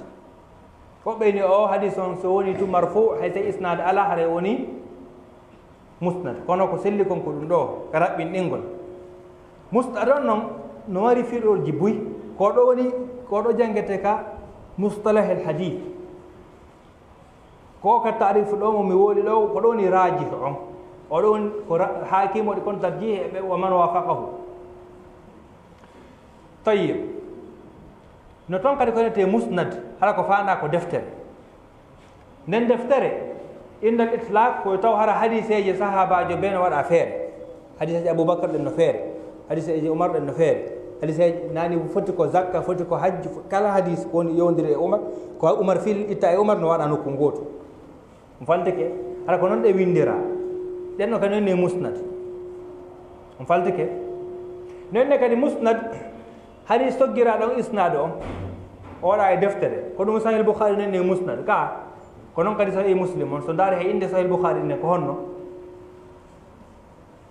Woɓɓe inni o hadis on so woni tu marfu, hay so isnad ala, hara woni musnad. Kono ko selli kon ko ɗum ɗo, ka raɓɓinɗingol. Musnad on non no mari firorji buy. Ko ɗo woni, ko ɗo jangete ka mustalahil hadith. Ko ka taarifu ɗo mo mi woli ɗo, ko ɗo woni rajih on. O ɗo woni ko ra-, hakim waɗi kon tarjih e ɓe wa man wafaqahu. Tayyib. No ton kadi ko wiyetee musnad, hara ko faandaa ko deftere. Nden deftere, indal itlaq, ko taw hara hadiseeje sahaabaajo bee no waɗa feere. Hadiseeje Abubakar ɗen no feere. Hadiseeje Umar ɗen no feere. Hadiseeje nani foti ko zakka, foti ko hajju, fo-, kala hadis ko woni yowndiri e Umar, ko Umar fil itta e Umar no waɗa nokku gooto. On faltike, hara ko non ɗe winndira. Ɗen no kadi ne musnad. On faltike. Non ne kadi musnad, hari soggira ɗon isnad on. O waɗa e deftere. Ko ɗum Sahih Bukhari nen ne musnad. Ka, ko non kadi Sahih Muslim on. So ndaari he innde Sahih Bukhari ne ko honno?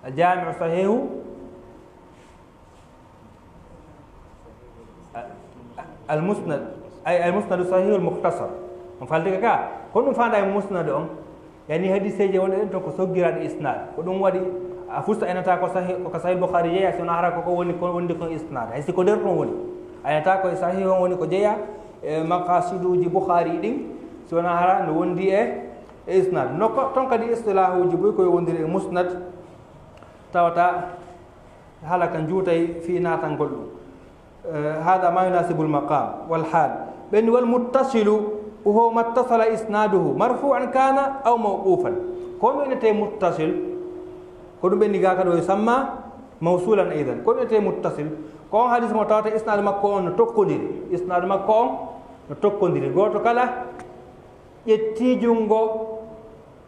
Al Jami'u Sahihu Al-Musnad, ay Al-Musnadu Sahihul Mukhtasar. On faltike ka, ko ɗum faandaa e musnad on. Yani hadiseeje wonɗe ɗen ton ko soggiraaɗe isnad. Ko ɗum waɗi a fusta enata ko sahih, ko ka Sahih Bukhari jeya, si wona hara ko, ko woni ko wondi kon isnad. Hay si ko nder ton woni. Enata ko e sahih on woni ko jeya, e maqasiduji Bukhari ɗin, si wona hara no wondi e, e isnad. No ko, ton kadi istilahuji buy ko wondiri e musnad. Tawata hala ka juutay fii naatangol ɗum. Eh, hada ma yunasibul maqam wal hal. Ɓen wal muttasilu, wa huwa mattasala isnaduhu marfu'an kana aw mawqufan. Ko ɗum innete muttasil, ko ɗum ɓenni gaka ɗo e samma mawsulan aidan. Ko ɗum innete muttasil, ko on hadis mo tawata isnadu makko on no tokkodiri. Isnadu makko on no tokkodiri. Gooto kala ƴetti junngo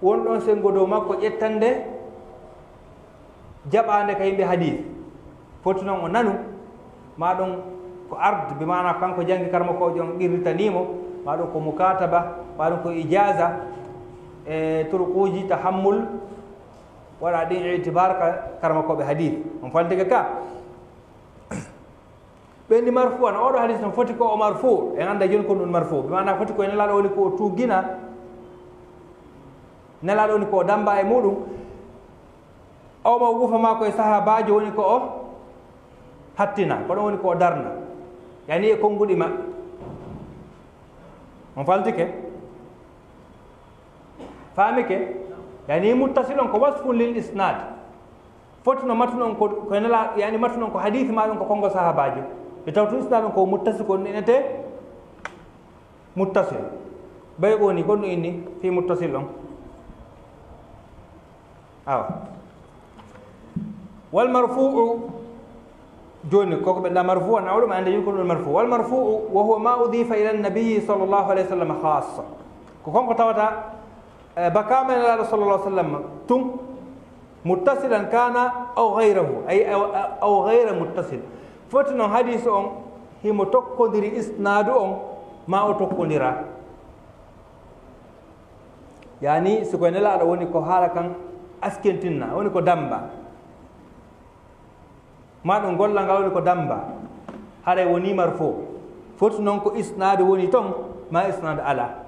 won ɗon senngo dow makko ƴettande jaɓaande ka yimɓe hadis. Foti noon o nanu, ma ɗum ko ard, bi maana kanko janngi karmakoojo on qirritanii mo, ma ɗum ko mukataba, ma ɗum ko ijaza, e turuquuji tahammul, waɗa ɗin itibar ka karmakooɓe hadis. On faltike ka. Ɓe ni marfu an, oɗo hadis no foti ko o marfu, en annda jooni ko ɗum marfu. Bi maana foti ko e Nelaaɗo woni ko o tuugina, Nelaaɗo woni ko o damba e muɗum. Aw mawqufa ma ko e sahaabaajo woni ko o hattina, ko ɗon woni ko o darna. Yani e konnguɗi maɓɓe. On faltike? Faamike? Yani muttasilon ko wasfun lil isnad. Foti no matnu on ko, ko nela, yani matnu on ko hadith ma ɗum ko konngol sahabaajo. Ɓe taw tun isnad on ko muttasil, ko innete muttasil. Bay ko woni, ko ɗum inni fi muttasil on. Awa. Wal marfu'u, joni koko ɓe nda marfu on, awɗum ande yum ko ɗum marfu. Wal marfu'u wa huwa ma udifa ila nabiyyi sallallahu alayhi wa sallam khassa. Ko konko tawata, eh, bakama e Nelaaɗo sallallahu alayhi wa sallam tun, muttasilan kana aw ghayrahu, ay, aw, aw ghayra muttasil. Foti non hadis on himo tokkodiri isnadu on, ma o tokkodira. Yani, si ko e Nelaaɗo woni ko haala kan askentinna, woni ko damba. Ma ɗum golla ngal woni ko damba. Haray woni marfu. Foti non ko isnadu woni ton, ma isnadu ala.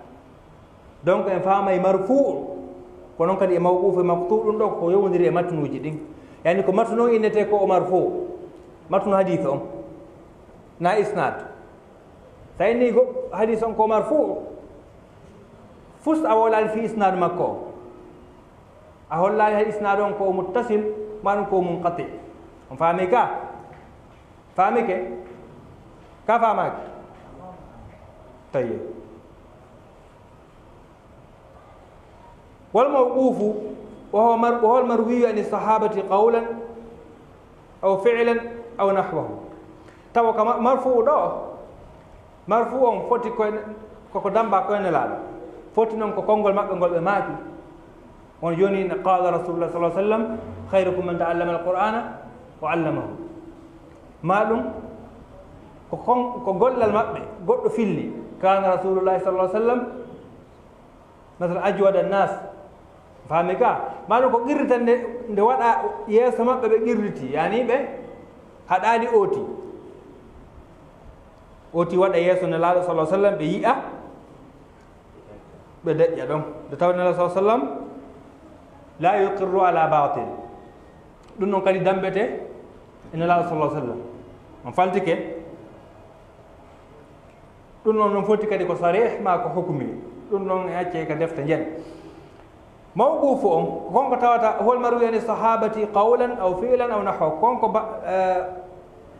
Donc, en faamay marfu, ko non kadi e mawqufu e maqtu, ɗum ɗo ko yowondiri e matnuuji ɗin. Yani ko matnu on innete ko o marfu. Matnu hadith on. Na isnad. Sa inni go-, hadith on ko marfu, fus a wolaali fi isnad makko o. A hollaali hay isnad on ko muttasil, ma ɗum ko munqati. On faami ka? Faami ke? Ka faamaaki? Tayyib. Wal mawqufu, wa huwa mar-, wa huwa al marwiyu ani sahabati qawlan aw fi'lan aw nahwahu. Tawa ka ma-, marfu'u ɗo, marfu on foti ko en, koko damba ko e Nelaaɗo. Foti non ko konngol maɓɓe ngol ɓe maaki. On joni ne qala Rasulullah sallallahu alaihi wasallam, "Khairukum man ta'allama al-Qur'ana wa 'allamahu." Ma ɗum ko kon, ko gollal maɓɓe, goɗɗo filli. Kana Rasulullah sallallahu alaihi wasallam, masal ajwada nas. Faami ka? Ma ɗum ko qirrita nde, nde waɗa yeeso maɓɓe ɓe qirriti, yani ɓe haɗaali ooti. Ooti waɗa yeeso Nelaaɗo sallallahu alaihi wasallam ɓe yi'a, ɓe deƴƴa ɗon. Nde tawa Nelaaɗo sallallahu alaihi wasallam la yuqirru ala batil. Ɗum non kadi dambete e Nelaaɗo sallallahu alaihi wasallam. On faltike. Ɗum noon, noon foti kadi ko sarih ma ko hukmi. Ɗum noon e accee ka defte njen. Mawqufu on, ko konko tawata hol marwi ani sahabati qawlan aw fi'lan aw nahwa. Konko ba, eh,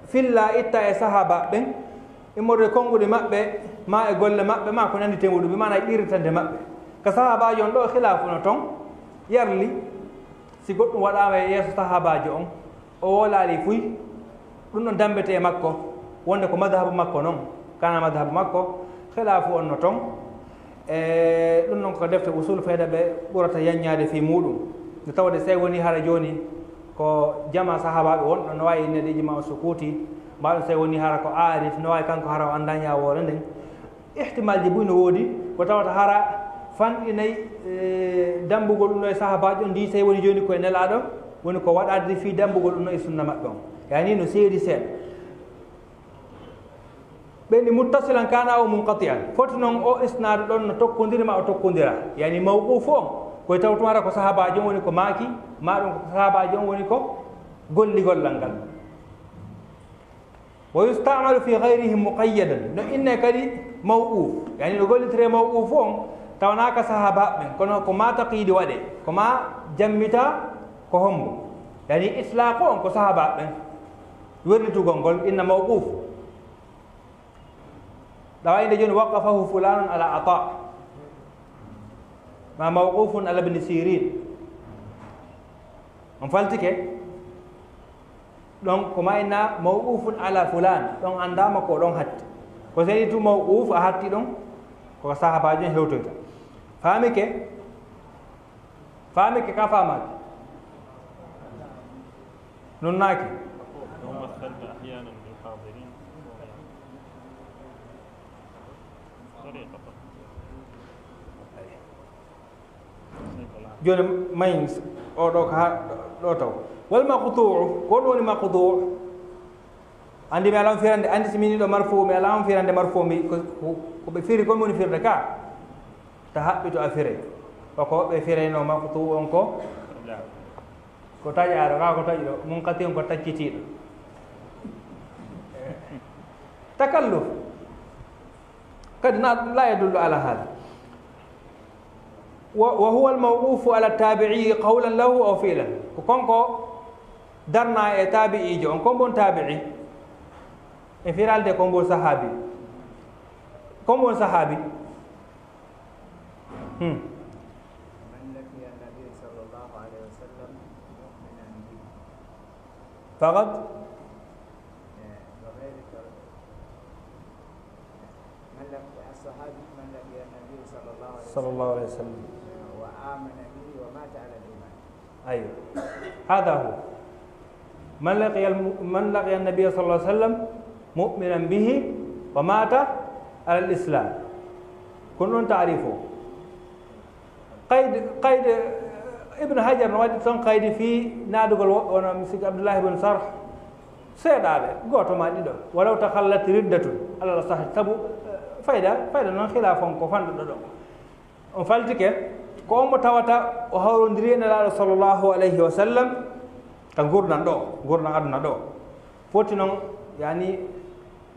filla itta e sahaba ɓen, immorde konguɗi maɓɓe, ma e golle maɓɓe, ma ko nandi temuɗum, bi maana qirritande maɓɓe. Ka sahabajo on ɗo, khilaafu no ton, yarli, si goɗɗum waɗaama e yeeso sahabajo on, o wolaali fuy, ɗum ɗon dambete e makko, wonde ko madhabu makko non, kana madhabu makko, khilaafu on no ton. E ɗum ɗon ko defte usul fayda ɓe ɓurata yaññaade fii muuɗum. Nde tawde sey woni hara jooni ko jama sahaabaaɓe wonɗo no waawi innede ijma o sukuuti, mbaɗo sey woni hara ko aarif, no waawi kanko hara o annda ñaawoore nden. Ihtimaalji buy no woodi, ko tawata hara fanɗinay, e, dammbugol ɗum ɗo e sahaabaajo on, ndi sey woni jooni ko e Nelaaɗo, woni ko waɗaade fii dammbugol ɗum ɗo e sunna maɓɓe on. Yani no seeri seeɗa. Ɓe ni muttasilan kana o munqati'an. Foti non o isnaadu ɗon no tokkondiri ma o tokkondira. Yani mawquufu on, ko e tawtu hara ko sahaabaajo on woni ko maaki, ma ɗum ko sahaabaajo on woni ko golli gollal ngal. Wa yusta'malu fi ghayrihim muqayyadan. No inne kadi mawquf. Yani no gollitire mawquf on, tawnaaka sahaaba ɓen, kono ko ma taqyidi waɗe, ko ma jammita ko hombo. Yani itlaqu on ko sahaaba ɓen. Wernitugol ngol inna mawquf. Ɗawa inde joni waqafahu fulanun ala Ata. Ma mawqufun ala Ibn Sirin. On faltike? Ɗon ko mayna mawqufun ala fulan, ɗon anndama ko ɗon hatti. Ko seni tu mawquf a hatti ɗon, ko sahabajo en hewtoyta. Faami ke? Faami ke ka faamaaki? Non naaki? اللهم صل أحيانا بالحاضرين. طريقة. Jooni mayin o ɗo ka ɗo taw. Wal maqtu'u, ko ɗum woni maqtu'u? Andi mi alam firande, andi si mini ɗo marfu, mi alam firande marfu, mi ko, ko, ko ɓe firi, ko mi woni firde ka? Ta haɓɓi to a fire. O ko ɓe fireno maqtu'u on ko? Ko taƴaaɗo, ka ko taƴuɗo, munqati on ko taccitiiɗo. Takalluf. Kadi na la yadullu ala hada. Wa, wa huwa al mawqufu ala tabi'i qawlan lahu aw fi'lan. Ko konko Darna e taabi'iijo on, ko mbon taabi'i? E firalde ko mbon sahaabi. Ko mbon sahaabi? Hmm. من لقي النبي صلى الله عليه وسلم مؤمنا به. فقط؟ إيه، وغير ذلك. من لقي، الصحابي من لقي النبي صلى الله عليه وسلم. صلى الله عليه وسلم. إيه، وآمن به ومات على الإيمان. أيوة. هذا هو. من لقي الم-، من لقي النبي صلى الله عليه وسلم مؤمنا به ومات على الإسلام. Ko non taarifu. Qaydi, qaydi, Ibn Hajar no waɗi ton qaydi fii naadugol woɓɓe, wano mi sikki Abdullah ibn Sarh. Seeɗaaɓe, gooto maa ɗiɗo. ولو تخلت ردة على الأصح. Sabu, eh, fayda, fayda non khilaf on ko fanɗuɗo ɗo. On faltike, ko on mo tawata o hawrondiri e Nelaaɗo sallallahu alayhi wa sallam, ka ngurndan ɗo, ngurndan aduna ɗo. Foti non, yani,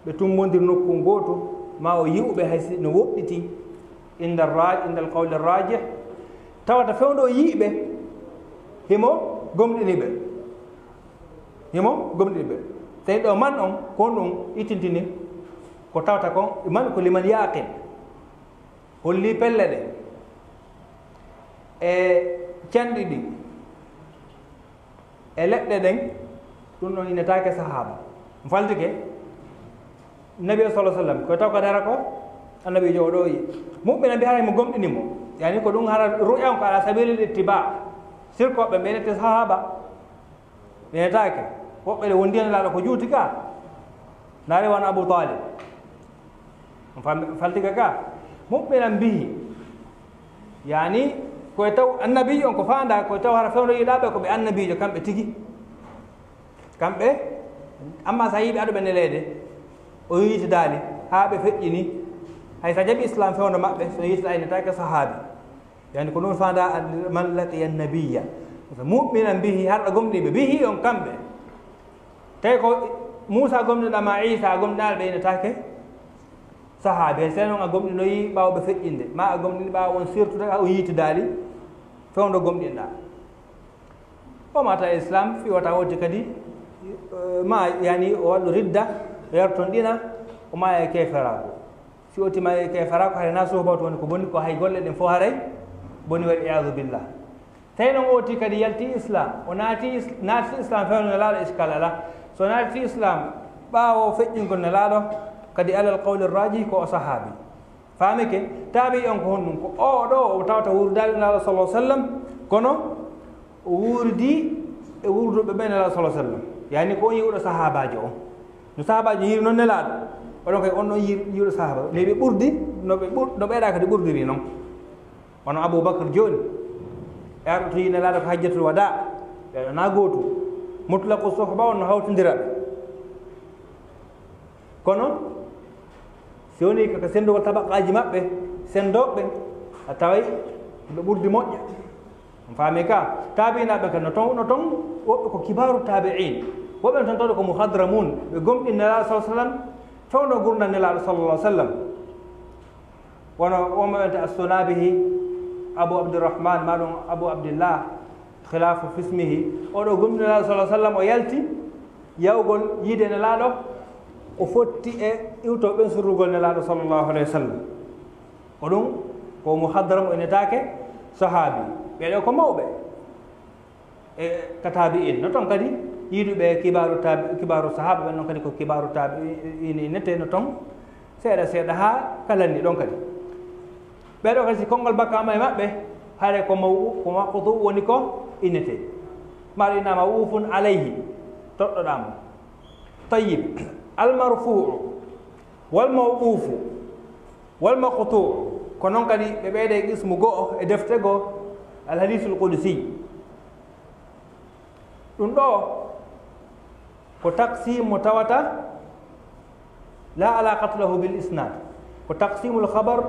ɓe tumbondir nokku gooto, ma o yi'u ɓe hay si no woɗɗiti, inda ra-, inda al-qawli rajih, tawata fewndo o yi'i ɓe, himo gomɗini ɓe. Himo gomɗini ɓe. Tawi ɗo man on, ko on ɗum ittintini, ko tawata kon, man ko liman yaqin. Holli pelle ɗen e canɗi ɗin e leɗɗe ɗen, ɗum ɗon innetaake sahaaba. Mi faltike, Nabi sallallahu alaihi wasallam, ko taw ka dara ko Annabiijo o ɗo yi. Mu'mina mbi haray mo gomɗini mo. Yani ko ɗum hara ru'ya on ko ala sabilil ittiba. Sirkoɓe ɓe nette sahaaba. Ɓe netaake. Woɓɓe ɗe wondi e Nelaaɗo ko juuti ka. Naare wano Abu Talib. On fam-, faltiga ka. Mu'minan bihi. Yani, ko e taw annabiijo on ko faanda, ko e taw hara fewndo yiɗaaɓe ko ɓe annabiijo kamɓe tigi. Kamɓe, amma sa yiɓe aɗo ɓe neleede, o yiitidaali, haa ɓe feƴƴini. Hay sa jaɓi Islam fewndo maɓɓe, so yiitidaa innetaake sahaabi. Yani ko ɗum faanda an-, man laqiya nabiyya. Mu'minan bihi, har ɗo gomɗiiɓe, bihi on kamɓe. Tawi ko Muusa gomɗinɗaa ma Iisa gomɗinɗaa ɓe innetaake sahaabi. Hay sey non a gomɗinoyi ɓaawo ɓe feƴƴinde, ma a gomɗini ɓaawo on sirtude, a o yiitidaali fewndo gomɗinɗaa. O maata e Islam, fii wata wodde kadi, eh, ma yani o waɗu ridda, o yarton ɗina, o maaya e keeferaaku. Si o timaay e kefara ko haray na suuba to woni ko boni ko hay golle ɗen fof haray boni wal iyadu billah. Tawi noon o ti kadi yalti Islam, o naati is-, naati Islam fewndo Nelaaɗo iskal alaa. So naati Islam ɓaawo feƴƴingol Nelaaɗo kadi alal qawli rajih ko o sahaabi. Faamike, taabi on ko honɗum? Ko o ɗo o tawata wuurdaali Nelaaɗo sallallahu alaihi wasallam, kono o wuurdi e wuurduɓe ɓe Nelaaɗo sallallahu alaihi wasallam. Yani ko on yi'uɗo sahaabaajo on. No sahaabaajo yiiri noon Nelaaɗo, oɗon kay on ɗon yiir-, yiiɗo sahaaba. Ne ɓe ɓurdi, no ɓe ɓur-, no ɓeyɗa kadi ɓurdiri noon. Wano Abu Bakr jooni, e arɗo to yi'i Nelaaɗo ko hajjatul wadaa, ɓe ɗo na gootu. Mutlaqu suhba on no hawtindira ɓe. Kono, si woni ko, ko senndugol tabaqaaji maɓɓe, senndooɓe, a taway ɓe ɓurdi moƴƴa. On faami ka? Taabiinaaɓe kan no ton, no ton, woɓɓe ko kibaaru taabi'iin. Woɓɓe no ton tawde ko muhadramuun. Ɓe gomɗini Nelaaɗo sallallahu alaihi wasallam, fewndo gurdam Nelaaɗo sallallahu alaihi wasallam. Wano wonɓe wiyata As-Sunabihi, Abu Abdurrahman, ma ɗum Abu Abdillah, khilaafu fismihi. Oɗo gomɗini Nelaaɗo sallallahu alaihi wasallam, o yalti yawgol yiide Nelaaɗo, o fotti e iwto ɓen surrugol Nelaaɗo sallallahu alaihi wasallam. Ko ɗum ko muhadram, o innetaake sahaabi. Ɓeɗo ko mawɓe e ka taabi'in. No ton kadi yiiduɓe kibaaru taabi-, kibaaru sahaaba ɓen, non kadi ko kibaaru taabi'in innete no ton seeɗa seeɗa haa ka lanni ɗon kadi. Ɓeɗo kadi si konngol bakkaama e maɓɓe, hare ko maw-, ko maqtu woni ko innete. Maɗo inna mawqufun alayhi, toɗɗoɗaa mo. Tayyib, al marfu'u wal mawqufu wal maqtu, ko non kadi ɓe ɓeyda e qismu go'o e defte goo, al hadisul qudsi. Ɗum ɗo ko taqsim mo tawata la alaqata lahu bil isnad. Ko taqsimul khabar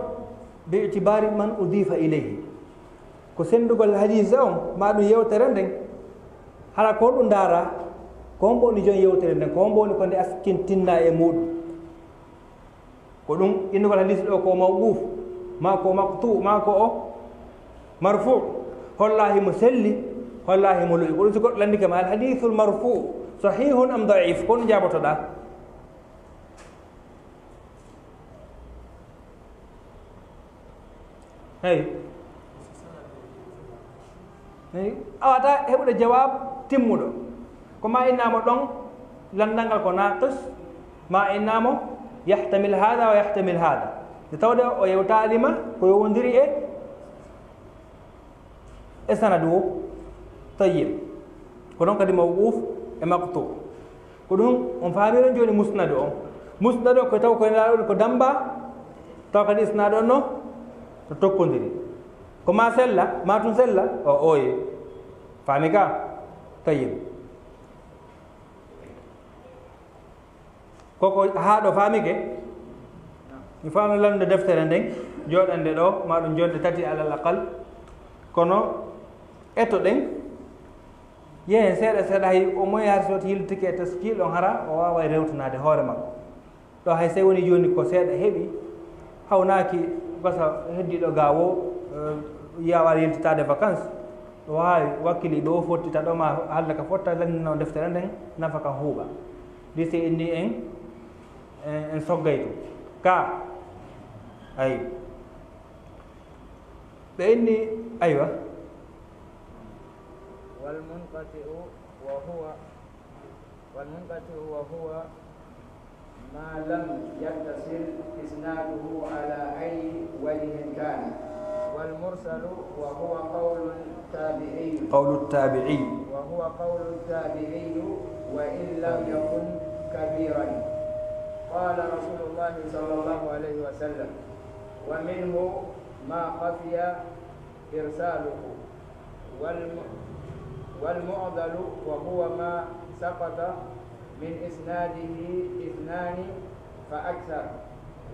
bi i'tibari man udifa ilayhi. Ko senndugol hadise on, ma ɗum yewtere nden, hara ko ɗum ndaara, ko hombo woni jon yewtere nden, ko hombo woni ko nde askintinna e muɗum. Ko ɗum innugol hadis ɗo ko mawquf, ma ko maqtu, ma ko o marfu, holla himo selli, Wallahi mo lu'i. Ko ɗum si goɗɗo lanndike ma, al hadithul marfu sahihun am da'if? Ko ɗum jaabotoɗaa. Hey. Hey. A wata heɓude jawab timmuɗo. Ko ma innamo ɗon, lanndal ngal ko naqis, ma innamo yahtamil hada wa yahtamil hada. Nde tawde o yewtaali ma ko yowondiri e e sanadu o. Tayyib. Ko ɗon kadi mawquf e maqtu. Ko ɗum on faamiron jooni musnadu on. Musnadu on ko taw ko nelaaɗo on ko damba, taw kadi isnadu on no, no tokkondiri. Ko ma sella, ma tun sella, o ooye. Faami ka? Tayyib. Koko haa ɗo faamike? Mi faami lannude deftere nden, jooɗande ɗo, ma ɗum jonde tati alal aqal. Kono eto ɗen, yehen seeɗa seeɗa, hay o moy har so yiltike e taskil on, hara o waaway rewtanaade hoore makko. Ɗo hay sey woni jooni ko seeɗa heɓi, hawnaaki gasa heddiiɗo ga wo, eh, yawaa yiltitaade vacances. Ɗo waawi wakkili ɓe o fottita ɗo ma haalda ka fotta, lannino deftere nden nafa ka huuɓa. Ɗi sey inni en, en, en soggaytu. Ka, ay. Ɓe inni, aywa. والمنقطع وهو، والمنقطع وهو ما لم يتصل إسناده على أي وجه كان. والمرسل وهو قول التابعي. قول التابعي. وهو قول التابعي وإن لم يكن كبيرا. قال رسول الله صلى الله عليه وسلم: ومنه ما خفي إرساله. والم-، والمعضل وهو ما سقط من إسناده اثنان فأكثر،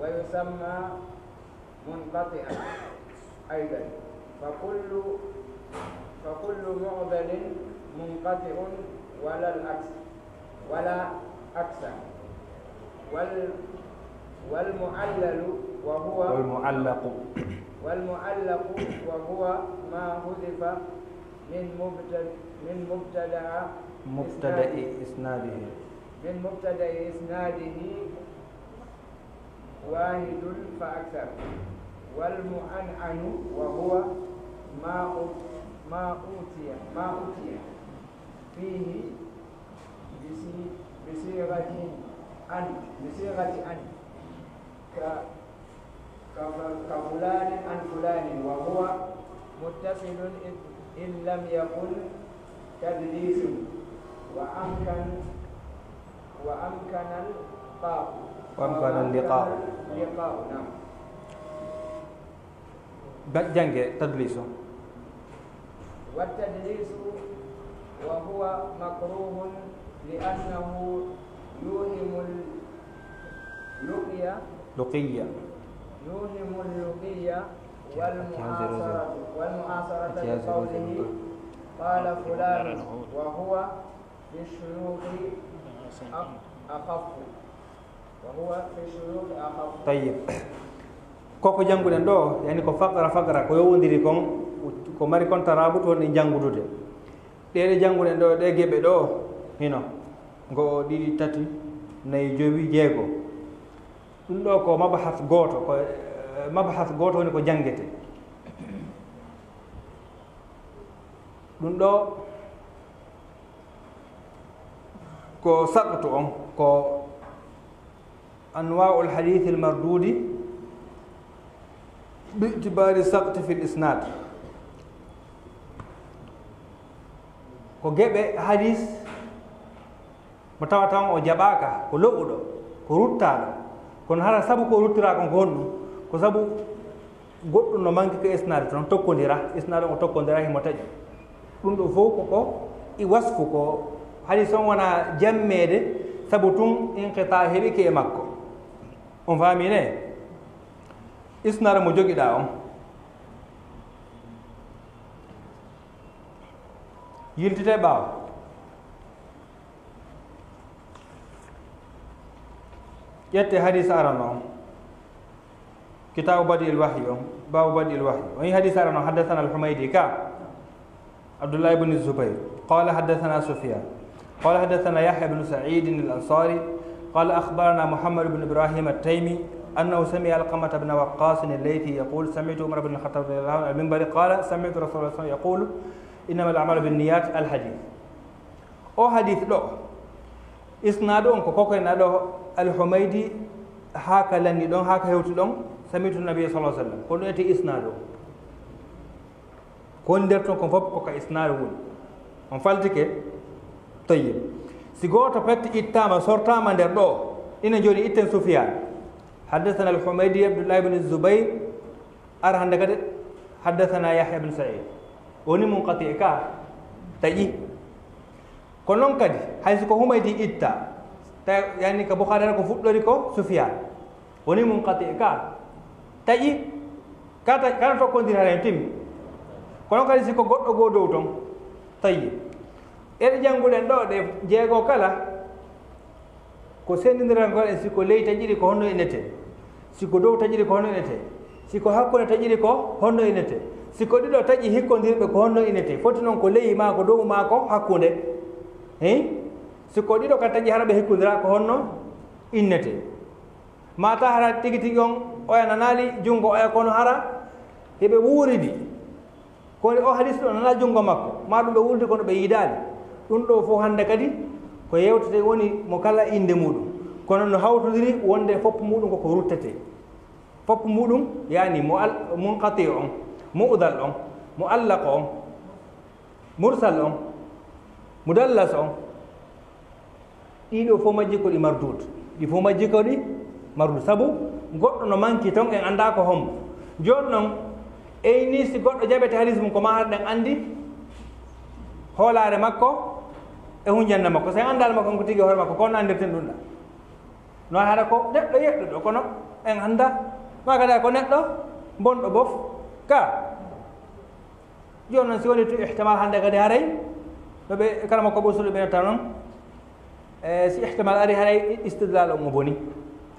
ويسمى منقطعا أيضا. فكل، فكل معضل منقطع ولا العكس. ولا عكس. وال-، والمعلل وهو، والمعلق. والمعلق وهو ما حذف من مبتد-، من مبتدأ، مبتدأ إسناده. إسناده. من مبتدأ إسناده واحد فأكثر. والمعنعن وهو ما أو-، ما أوتي، ما أوتي فيه بصي-، بصيغة أن، بصيغة أن، ك-، كف-، كفلان عن فلان، وهو متصل إذ، إن لم يكن تدليس، وأمكن، وأمكن اللقاء. وأمكن اللقاء. اللقاء، نعم. Ba-, jannge tadliisu. والتدليس وهو مكروه لأنه يوهم اللقي، لقي. يوهم اللقي والمعاصرة، والمعاصرة بقوله قال فلان وهو في الشيوخ أخ-، أخف. وهو في الشيوخ أخف. Tayyib. Koko jannguɗen ɗo, yani ko faqra faqra, ko yowondiri kon, ko mari kon tarabutu, woni janngudude. Ɗe ɗe jannguɗen ɗo, ɗe geɓe ɗo, hino, ngo, ɗiɗi, tati, nayi, jowi, jeego. Ɗum ɗo ko mabhas gooto, ko, eh, mabhas gooto woni ko janngete. Ɗum ɗo ko saqtu on, ko anwa'ul hadithil mardudi bi itibari saqti fil isnad. Ko geɓe hadis mo tawata on o jaɓaaka, ko lo'uɗo, ko ruttaaɗo. Kono hara sabu ko ruttiraa kon ko honɗum? Ko sabu goɗɗum no manki ka isnaade, toon tokkondira, isnaade on o tokkondira himo taƴi. Ɗum ɗo fof ko, ko i wasfu ko, hadis on wona jammeede, sabu tun inqita heɓi ke e makko. On faami ne? Isnaade mo jogiɗaa on. Yiltite ɓaawo. Ƴette hadis arano on. Kitaabu Badi'il Wahyi on, baabu Badi'il Wahyi. On yi hadis arano, haddathana al-Humaydi ka. عبد الله بن الزبير قال: حدثنا سفيان قال: حدثنا يحيى بن سعيد الأنصاري قال: أخبرنا محمد بن إبراهيم التيمي أنه سمع علقمة بن وقاص الليثي يقول: سمعت عمر بن الخطاب رضي الله عنه على المنبر قال: سمعت رسول الله صلى الله عليه وسلم يقول: إنما الأعمال بالنيات. الحديث. O hadith ɗo, isnadu on ko koko en ɗo, Al-Humaydi, haa ka lanni ɗon, haa ka hewti ɗon, سمعت النبي صلى الله عليه وسلم. Ko ɗum ete isnadu. Ko woni nder ton kon fof ko ka isnaaru woni. On faltike? Tayyib. Si gooto pet ittaama, sortaama nder ɗo, ina joni itten Sufyaan. حدثنا الحميدي عبد الله بن الزبير، ara hannde kadi, حدثنا يحيى بن سعيد. Woni munqati ka, taƴi. Ko noon kadi, hay si ko Humaydi itta, ta-, yani ka Bukhaari ko fuɗɗori ko Sufyaan. Woni munqati ka, taƴi, ka ta-, kana tokkondiri hara en timmi. Kono kadi si ko goɗɗo goo dow ton, tayyib. Eɗe jannguɗen ɗo ɗe jeego kala, ko senndindiral ngol en si ko ley taƴiri ko honno innete, si ko dow taƴiri ko honno innete, si ko hakkunde taƴiri ko honno innete, si ko ɗiɗo taƴi hikkondirɓe ko honno innete, foti noon ko ley maa ko dow maa ko hakkunde. Hein? Si ko ɗiɗo ka taƴi hara ɓe hikkondira ko honno innete. Mata hara tigi tigi on, oya nanaali junngo oya, kono hara hiɓe wuuridi. Ko woni o hadis ɗo nana junngo makko, ma ɗum ɓe wuuridi kono ɓe yiidaali. Ɗum ɗo fof hannde kadi ko yewtete woni mo kala innde muɗum. Kono no hawtodiri wonde fof muɗum koko ruttete. Fof muɗum yani mo al-, munqati on, mu'dal on, mu'allaq on, mursal on, mudallas on, ɗiɗo fof majji ko ɗi mardud. Ɗi fof majji ko ɗi mardud. Sabu goɗɗo no manki ton, en anndaa ko hombo. Jooni noon, eyni si goɗɗo jaɓete hadis mum, ko ma haɗa ɗen anndi hoolaare makko e hunjanna makko. So en anndaali makko, on ko tigi hoore makko, ko on anndirten ɗum ɗa. No haɗa ko neɗɗo yeɗɗuɗo, kono en anndaa. Ma kadi ko neɗɗo bonɗo bof. Ka. Jooni noon, si woni to ihtimal hannde kadi haray, no ɓe kala mo ko ɓosulu ɓe nata noon, e si ihtimal ari haray istidlal on o boni.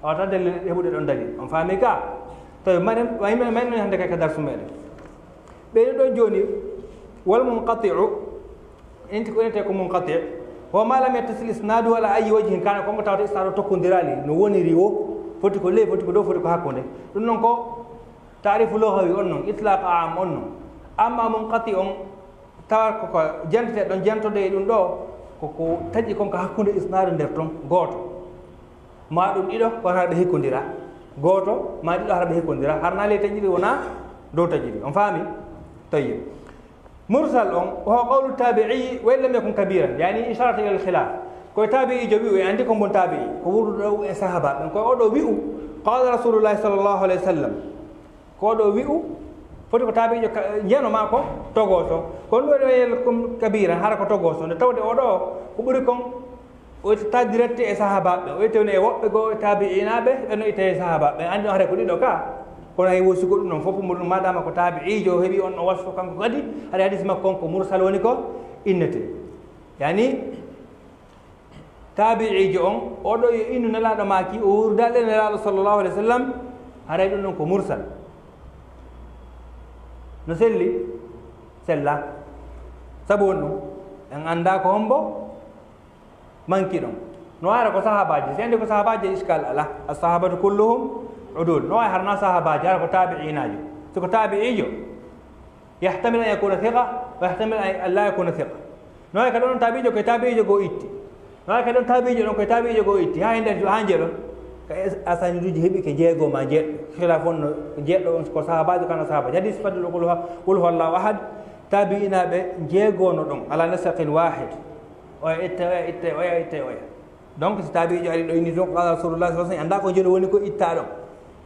A wata dalil heɓude ɗon dalil. On faami ka? Tawi mari, mari, mari, mari hannde kay ka darsu meɗen. Ɓeyni ɗon jooni, wal munqati'u, inti ko inete ko munqati', wa ma lam yattasil isnadu ala ayyi wajhin kana, ko mo tawata isnadu tokkondiraali, no woniri wo, foti ko ley, foti ko dow, foti ko hakkunde. Ɗum noon ko Taarifu lugawi on non, itlaq am on non. Amma munqati on, tawa ko ko jantete ɗon, jantode e ɗum ɗo, ko ko taƴi kon ka hakkunde isnaadu nder ton, gooto. Ma ɗum ɗiɗo, ko hara ɓe hikkondira. Gooto, ma ɗiɗo hara ɓe hikkondira. Harna ley taƴiri wona dow taƴiri. On faami? Tayyib. Mursal on, wa huwa qawlu tabi'i, wa in lam yakun kabiran, yani isharata ila al-khilaf. Ko tabi'ijo wi'u, e andi ko mbon tabi'i, ko wuurduɗo e sahaba ɓen. Ko oɗo wi'u, qala Rasulullahi sallallahu alayhi wa sallam. Ko oɗo wi'u, foti ko tabi'ijo ka-, jeno ma ko togoso. Kono ɗum waɗi kum kabiran, hara ko togoso. Nde tawde oɗo, ko ɓuri kon, o ittata direct e sahabaɓe, o ittata e woɓɓe goo e tabi'inaɓe, ɓe no itta e sahabaɓe. Andi on hare ko ɗiɗo ka. Kono hay wosi ko ɗum non fof, mo ɗum madama ko tabi'ijo, o heɓi on no wasfo kanko kadi, hare hadis makko on ko mursal woni ko innete. Yani, tabi'ijo on, oɗo yo innu Nelaaɗo maaki, o wurdaali e Nelaaɗo sallallahu alayhi wa sallam, haray ɗum ɗon ko mursal. No selli? Sella. Sabu on ɗum, en anndaa ko hombo manki ɗon. No hara ko sahabaaji, si andi ko sahabaaji, iskal ala. As-sahabatu kulluhum udul. No hara na sahabaaji, hara ko tabi'inajo. Si ko tabi'ijo, يحتمل أن يكون ثقة، ويحتمل أن لا يكون ثقة. No hay ka ɗon tabiijo ko tabiijo goo itti. No hay ka ɗon tabiijo ɗon ko tabiijo goo itti. Ha hende ha jeeɗo. Ka es-, asaniduji heɓi ke jeego ma jeeɗo. Khilaf on no jeeɗo on ko sahabaajo kana sahaba. Hadis fadlu qul huwa, qul huwallahu ahad. Tabi'inaɓe jeego no ɗon. Ala nasaqin wahid. Oya itte, oya itte, oya itte, oya. Donc, si tabiijo ari ɗo inni ɗon, qala Rasulullah sallallahu alayhi wa sallam, anda ko jelo woni ko itta ɗon.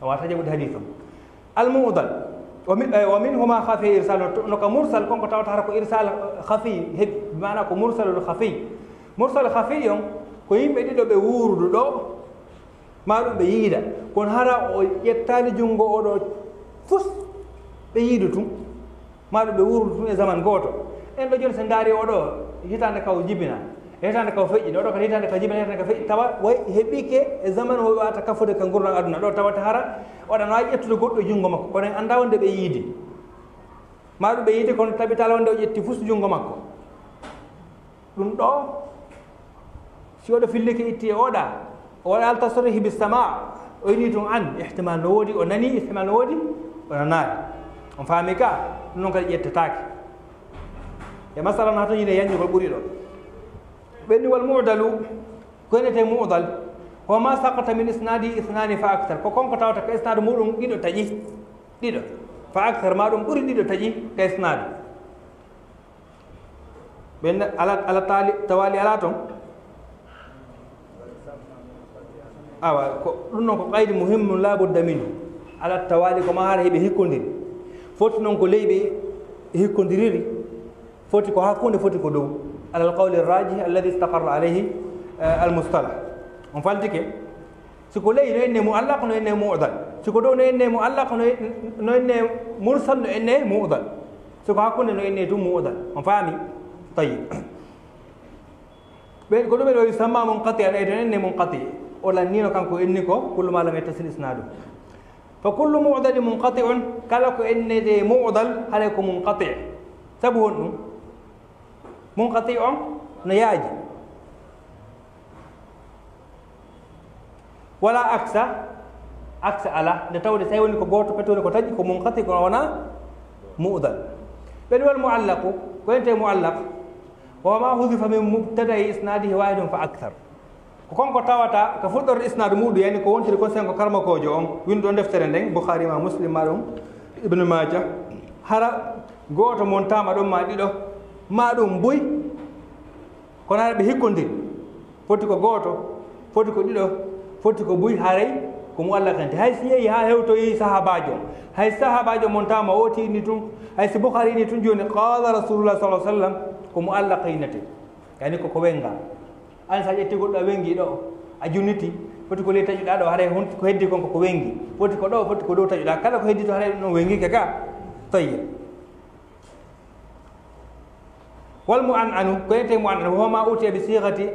A wata jaɓude hadis on. Al-mu'dal. Wa min, eh, wa minhuma khafi irsal, no, no ka mursal kon ko tawata hara ko irsal, eh, khafi, heɓi, bi maana ko mursalul khafi. Mursal khafi on, ko yimɓe ɗiɗo ɓe wuurudu ɗo, ma ɗum ɓe yiida. Kono hara o ƴettaali junngo oɗo fus, ɓe yiidu tun. Ma ɗum ɓe wuurudu tun e zaman gooto. En ɗo jooni so ndaari oɗo hitaande ka o jibina, e hitaande ka o feƴƴi, oɗo kadi hitaande ka jibina, hitaande ka feƴƴi, tawa way heɓike e zaman o wata kafude ka ngurndan aduna ɗo, tawata hara waɗa no waawi ƴettude goɗɗo e junngo makko, kono en anndaa wonde ɓe yiidi. Maa ɗum ɓe yiide kono tabitaali wonde o ƴetti fus junngo makko. Ɗum ɗo, si oɗo fillike itti e oɗa, o waɗa al tasrihi bis sama, o ini tun an, ihtimal no woodi, o nani, ihtimal no woodi, o nanaali. On faami ka, ɗum noon kadi ƴettetaake. E masala na toon yine yanñugol ɓuri ɗo. Ɓenni wal mu'dalu, ko enete mu'dal, ko ma saqata min isnadi isnani fa akthar, ko konko tawata ko isnadu muɗum ɗiɗo taƴi, ɗiɗo, fa akthar, ma ɗum ɓuri ɗiɗo taƴi ka isnadu. Ɓen ala, ala tali-, tawali ala toon. Awa, ko ɗum noon ko qaydi muhimmu la budda minhu. Ala tawali ko ma hara heɓe hikkodiri. Foti noon ko leyɓe hikkodiriri. Foti ko hakkunde, foti ko dow. Ala al qawli rajih alladhi istaqarra alayhi, eh, al mustalah. On faltike. Si ko ley no enne mu'allaq, no enne mu'dal. Si ko dow no enne mu'allaq, no, no enne mursal, no enne mu'dal. Si ko hakkunde no enne tun mu'dal. On faami? Tayyib. Ɓen ko ɗum en o yusamma munqati an, ay to enne munqati. O lannino kanko enni ko kullu ma lam yattasil isnadu. Fa kullu mu'dalin munqati'un, kala ko ennete mu'dal, haray ko munqati'. Sabu honɗum? Munqati' on no yaaji. Wala aksa, aksa ala. Nde tawde tawi woni ko gooto, pete woni ko taƴi, ko munqati', kono wona mu'dal. Ɓen wal mu'allaqu, ko ente mu'allaq. Wa ma hudifa min mubtada'i isnadihi wahidun fa akthar. Ko konko tawata ko fuɗɗorde isnadu muɗum, yani ko wontiri kon sengo karmakoojo on, windu ɗon deftere nden, Bukhari ma Muslim ma ɗum, Ibnu Majah. Hara gooto montama ɗon ma ɗiɗo, ma ɗum buy, kono hara ɓe hikkondiri. Foti ko gooto, foti ko ɗiɗo, foti ko buy, haray ko mu'allaq ente. Hay si yehi ha hewtoyi sahabaajo on, hay si sahabaajo montama o tiini tun, hay si Bukhari ni tun joni, qala Rasulullah sallallahu alaihi wasallam, ko mu'allaq innete. Yani ko, ko wenga. An sa ƴetti goɗɗo a wengi ɗo, a junniti, foti ko ley taƴuɗa ɗo, haray hon-, ko heddi kon ko, ko wengi. Foti ko ɗo, foti ko dow taƴuɗa. Kala ko heddi to haray ɗum ɗon wengi ke ka. Tayyib. Wal mu'an'anu, ko ente mu'an'anu, huwa ma utiya bi sighati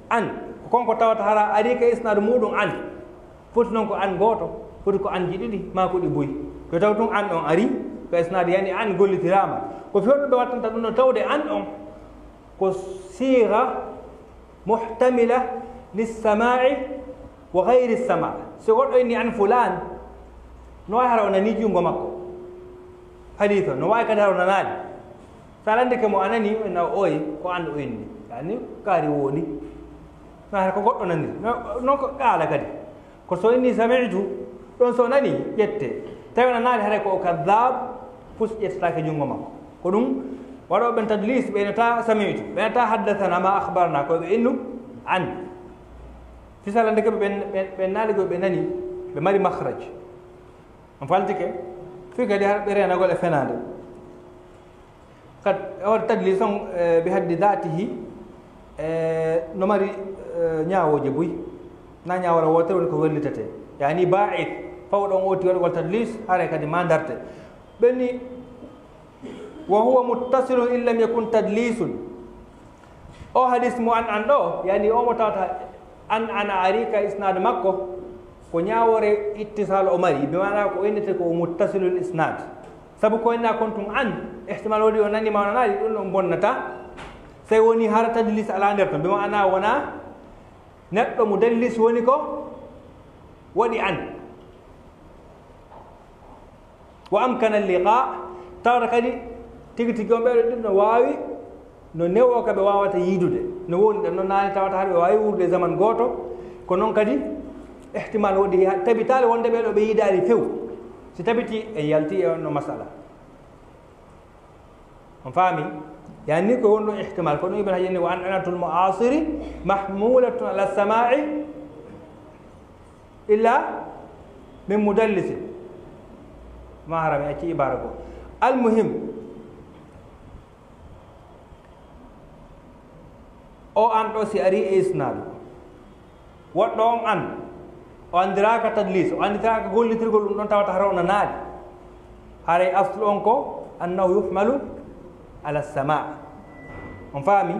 an. Ko konko tawata hara ari ka isnadu muɗum an. Foti noon ko an gooto, foti ko an ji ɗiɗi, maa ko ɗi buy. Ko taw tun an on ari, ko isnadu yani an gollitiraama. Ko fewndo ɓe wattanta ɗum no tawde an on. Ko siira muhtamila lissama'i wa ghayri sama'. So goɗɗo inni an fulaan, no waawi hara o nanii junngo makko. Hadiis o, no waawi kadi hara o nanaali. So a landike mo a nanii, na o oye, ko an o inni. Yani kaari woni. No hara ko goɗɗo nanii. No, non ko qaala kadi. Ko so inni sami'tu, ɗon so nani, ƴette. Tawi o nanaali haray ko o kaddaab, fus ƴettataake junngo makko. Ko ɗum, waɗooɓe ɓen tadlis, ɓe innata sami'tu, ɓe innata haddathana ma akhbarana, ko ɓe innu an. Fisala ndeke ɓe, ɓe, ɓe naali ko ɓe nani, ɓe mari makhraj. On faltike, fii kadi har ɓe reenagol e fenaande. Kad, o tadlis on, eh, bi haddi dhatihi, eh, no mari, eh, ñaawooje buy. Na ñaawore wootere woni ko wellitete. Yani ba'id, fawɗo on oti waɗugol tadlis, haray kadi ma darte. Ɓenni, wa huwa muttasilun in lam yakun tadlisun. O hadis mo an an ɗo, yani o mo tawata an an ari ka isnad makko, ko ñaawore ittisal o mari, bi maana ko innete ko muttasilul isnad. Sabu ko inna kon tun an, ihtimal wodi o nani ma o nanaali, ɗum ɗon bonnata. Sey woni hara tadlis ala nder ton, bi maana wona neɗɗo mudallis woni ko waɗi an. Wa amkana liqa, tawata kadi tigi tigi on ɓeɗo ɗum no waawi, no newo ka ɓe waawata yiidude. No woni ɗon noon naani tawata haɗa ɓe waawi wuurdude zaman gooto, ko noon kadi ihtimal woodi, tabitaali wonde ɓeɗo ɓe yiidaali few. Si tabiti en yalti e on no masala. On faami? Yani ko wonɗo ihtimal, ko ɗum Ibn Hajar ni, wa an'anatul mu'asiri mahmulatun ala sama'i illa min mudallisin. Ma haram, acci ibara goo. Almuhim, o an ɗo si ari e isnadu, woɗɗo on an, o anndiraaka tadlis, o anndiraaka gollitirgol ɗum ɗon tawata hara o nanaali. Haray aslu on ko annahu yuhmalu ala sama. On faami?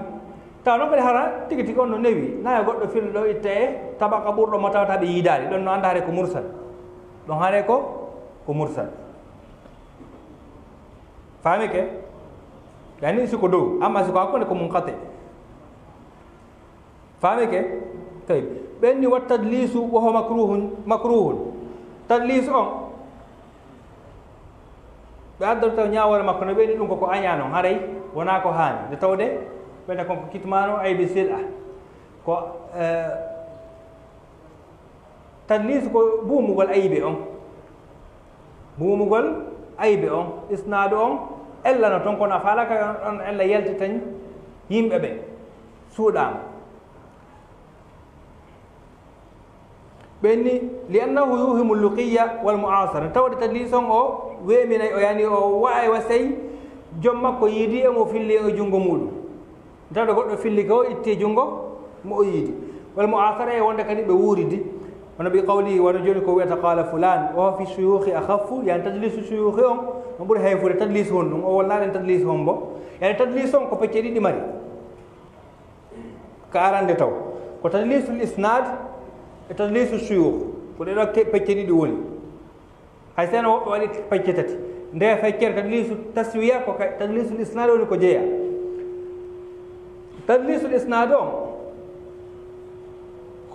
Tawa noon kadi hara tigi tigi on no newi, na e goɗɗo filɗo itta e tabaqa ɓurɗo mo tawata ɓe yiidaali. Ɗon no annda haray ko mursal. Ɗon haray ko, ko mursal. Faamike? Yani si ko dow, amma si ko hakkunde ko munqati. Faamike? Tawi. Ɓen ni wa tadlisu wa huwa makruhun, makruhun. Tadlis on, ɓe addorta ñaawoore makko no ɓeyni ɗum koko añaa non, haray wonaa ko haani. Nde tawde ɓeyta kon ko kitmaano aybi sil'a. Ko, eh, tadlis ko buumugol aybe on. Buumugol aybe on. Isnaadu on ella no ton, kono a faalaka on ella yalti tan yimɓe ɓe suuɗaama. Ɓen ni, li annahu yuhimu luqiya wal mu'asara. Tawde tadlis on o weeminay, o yani o wa'ay wa sey joom makko yiidi e mo filli e junngo muuɗum. Tawde goɗɗo filli ko itti e junngo mo o yiidi. Wal mu'asara e wonde kadi ɓe wuuridi. Wano bi qawli, wano jooni ko wiyata qala fulan, o fi shuyukhi akhaffu, yani tadlisu shuyukhi on, on ɓuri hayfude tadlis honɗum, o wonnaɗen tadlis hombo. Yani tadlis on ko pecce ɗiɗi mari. Ka arande taw, ko tadlisul isnad e tadlisu shuyukh, ko ɗe ɗo ke-, pecce ɗiɗi woni. Hay seno woɓɓe waɗi pecce tati. Nde feccere tadlisu taswiya ko ka tadlisul isnad woni ko jeeya. Tadlisul isnad on,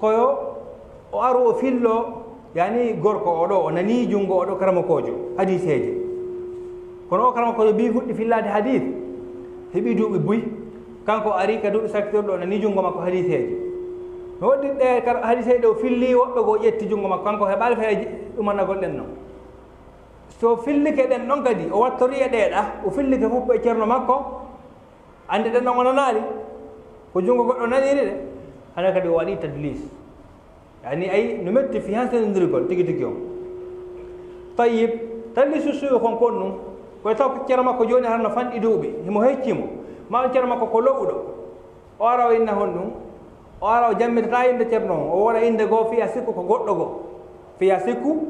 koyo o aru o fillo, yani gorko oɗo, o nani junngo oɗo karamokoojo hadiseejo. Kono o karamokoojo bi fuɗɗi fillaade hadis, heɓi duuɓi buy. Kanko ari ka duuɓi sakkitorɗo, o nani junngo makko hadiseejo. No waɗi ɗe kar-, hadiseeje ɗe o filli, woɓɓe goo ƴetti junngo makko, kanko heɓaali fayda ɗumanagol ɗen non. So fillike ɗen non kadi, o wattori e ɗeeɗa, o fillike fof e ceerno makko, annde ɗen non o nanaali, ko junngo goɗɗo naniri ɗe, hana kadi o waɗi tadlis. Yani ay no metti fi han sendirgol tigi tigi on. Tayyib, tadlisu shuyukh on kon ɗum, koye taw ko ceerno makko jooni hara no fanɗi duuɓi, himo hecci mo, ma on ceerno makko ko lowɗo. O ara o inna honɗum? O ara o jammitata innde ceerno on. O woɗa innde goo fiya sikku ko goɗɗo goo. Fiya sikku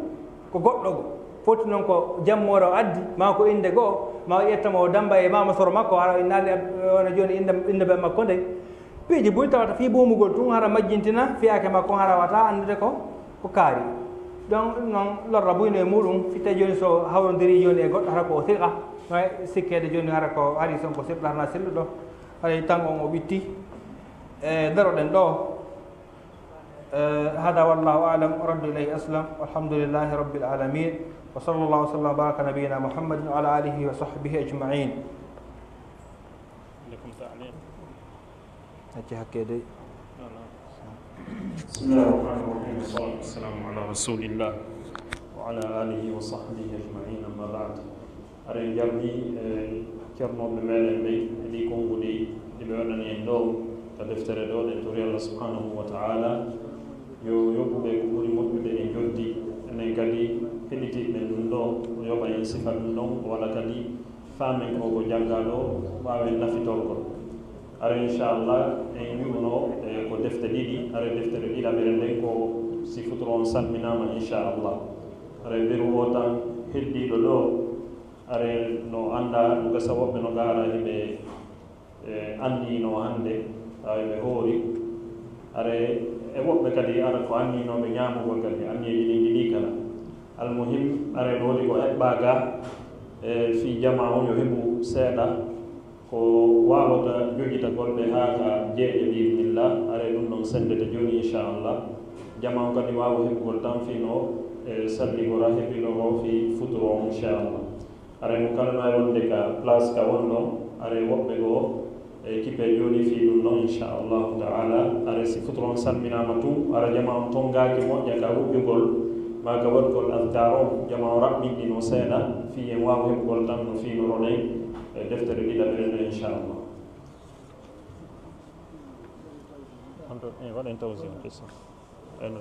ko goɗɗo goo. Foti noon ko jammoore o addi, ma ko innde goo, ma o ƴetta mo o damba e mama soro makko, o ara o innaali, eh, wona jooni innde, innde ben makko ndey. Piiji buy tawata fii buumugol tun hara majjintina fiyaake makko, hara wata anndude ko, ko kaari. Donc ɗum noon lorra buyno e muɗum, fitte jooni so hawrodiri jooni e goɗɗo hara ko o siqa, no sikkeede jooni hara ko ari son ko sirɗo hara na selluɗo. Haray tan on o ɓitti. E, daroɗen ɗo. E, hada wallahu alam, raddu ilayhi aslam, walhamdulillahi rabbil alamin, wa sallallahu wa sallam wa baraka nabiyina Muhammadin wa ala alihi wa sahbihi ajmain. Aleykum salam. Acci hakke dey. Non, non. Bismillahir rahmanir rahim. Wassalatu wassalamu ala rasulillah wa ala alihi wa sahbihi ajmain, amma ba'd. Aɗen jarni, eh, ceernooɓe meɗen ɓe e ɗi konnguɗi ɗi ɓe waɗani en ɗo ka deftere ɗo, ɗen tori Allah subhanahu wa ta'ala yo yoɓu ɓe ko ɓuri moƴƴude e njoɓdi. Enen kadi heɗitiiɓe men ɗum ɗo, o yoɓa en sifa ɗum ɗon, o waɗa kadi faamen ko ko janngaa ɗo, waawen nafitorgol. Ara inchallah, en wi'uno, eh, ko defte ɗiɗi, ara deftere ɗiɗaɓere nden ko si futuro on salminaama inchallah. Ara beru o tan heddiiɗo ɗo, are no annda, no gasa woɓɓe no gaara hiɓe, eh, anniino hannde, tawa hiɓe hoori. Are e woɓɓe kadi ara ko anniinooɓe ñaamugol kadi, anniyeeji ɗin ɗiɗi kala. Almuhim, are no woodi ko eɓɓaa ga, eh, fii jamaa on yo heɓu seeɗa, ko waawata jojitagol ɓe haa ka jeeɗe bi idnillah, are ɗum ɗon senndete jooni inchallah. Jamaa on kadi waawa heɓugol tan fii no, eh, salligora heɓi ɗo o fii futuro on inchallah. Aray mo kala no ay wonde ka place ka won ɗon, aray woɓɓe goo e kipe jooni fii ɗum ɗon, inchallahu ta'ala. Aray si futuro on salminaama tu, ara jama on tongaaki moƴƴa ka huƴƴugol, maa ka waɗugol adkar on, jama on raɓɓinɗino seeɗa, fii en waawa heɓugol tan no fii no roɗen e deftere ɗiɗaɓere nden, inchallah. On to, eh, waɗen tawsi on, fii so. Eh, no.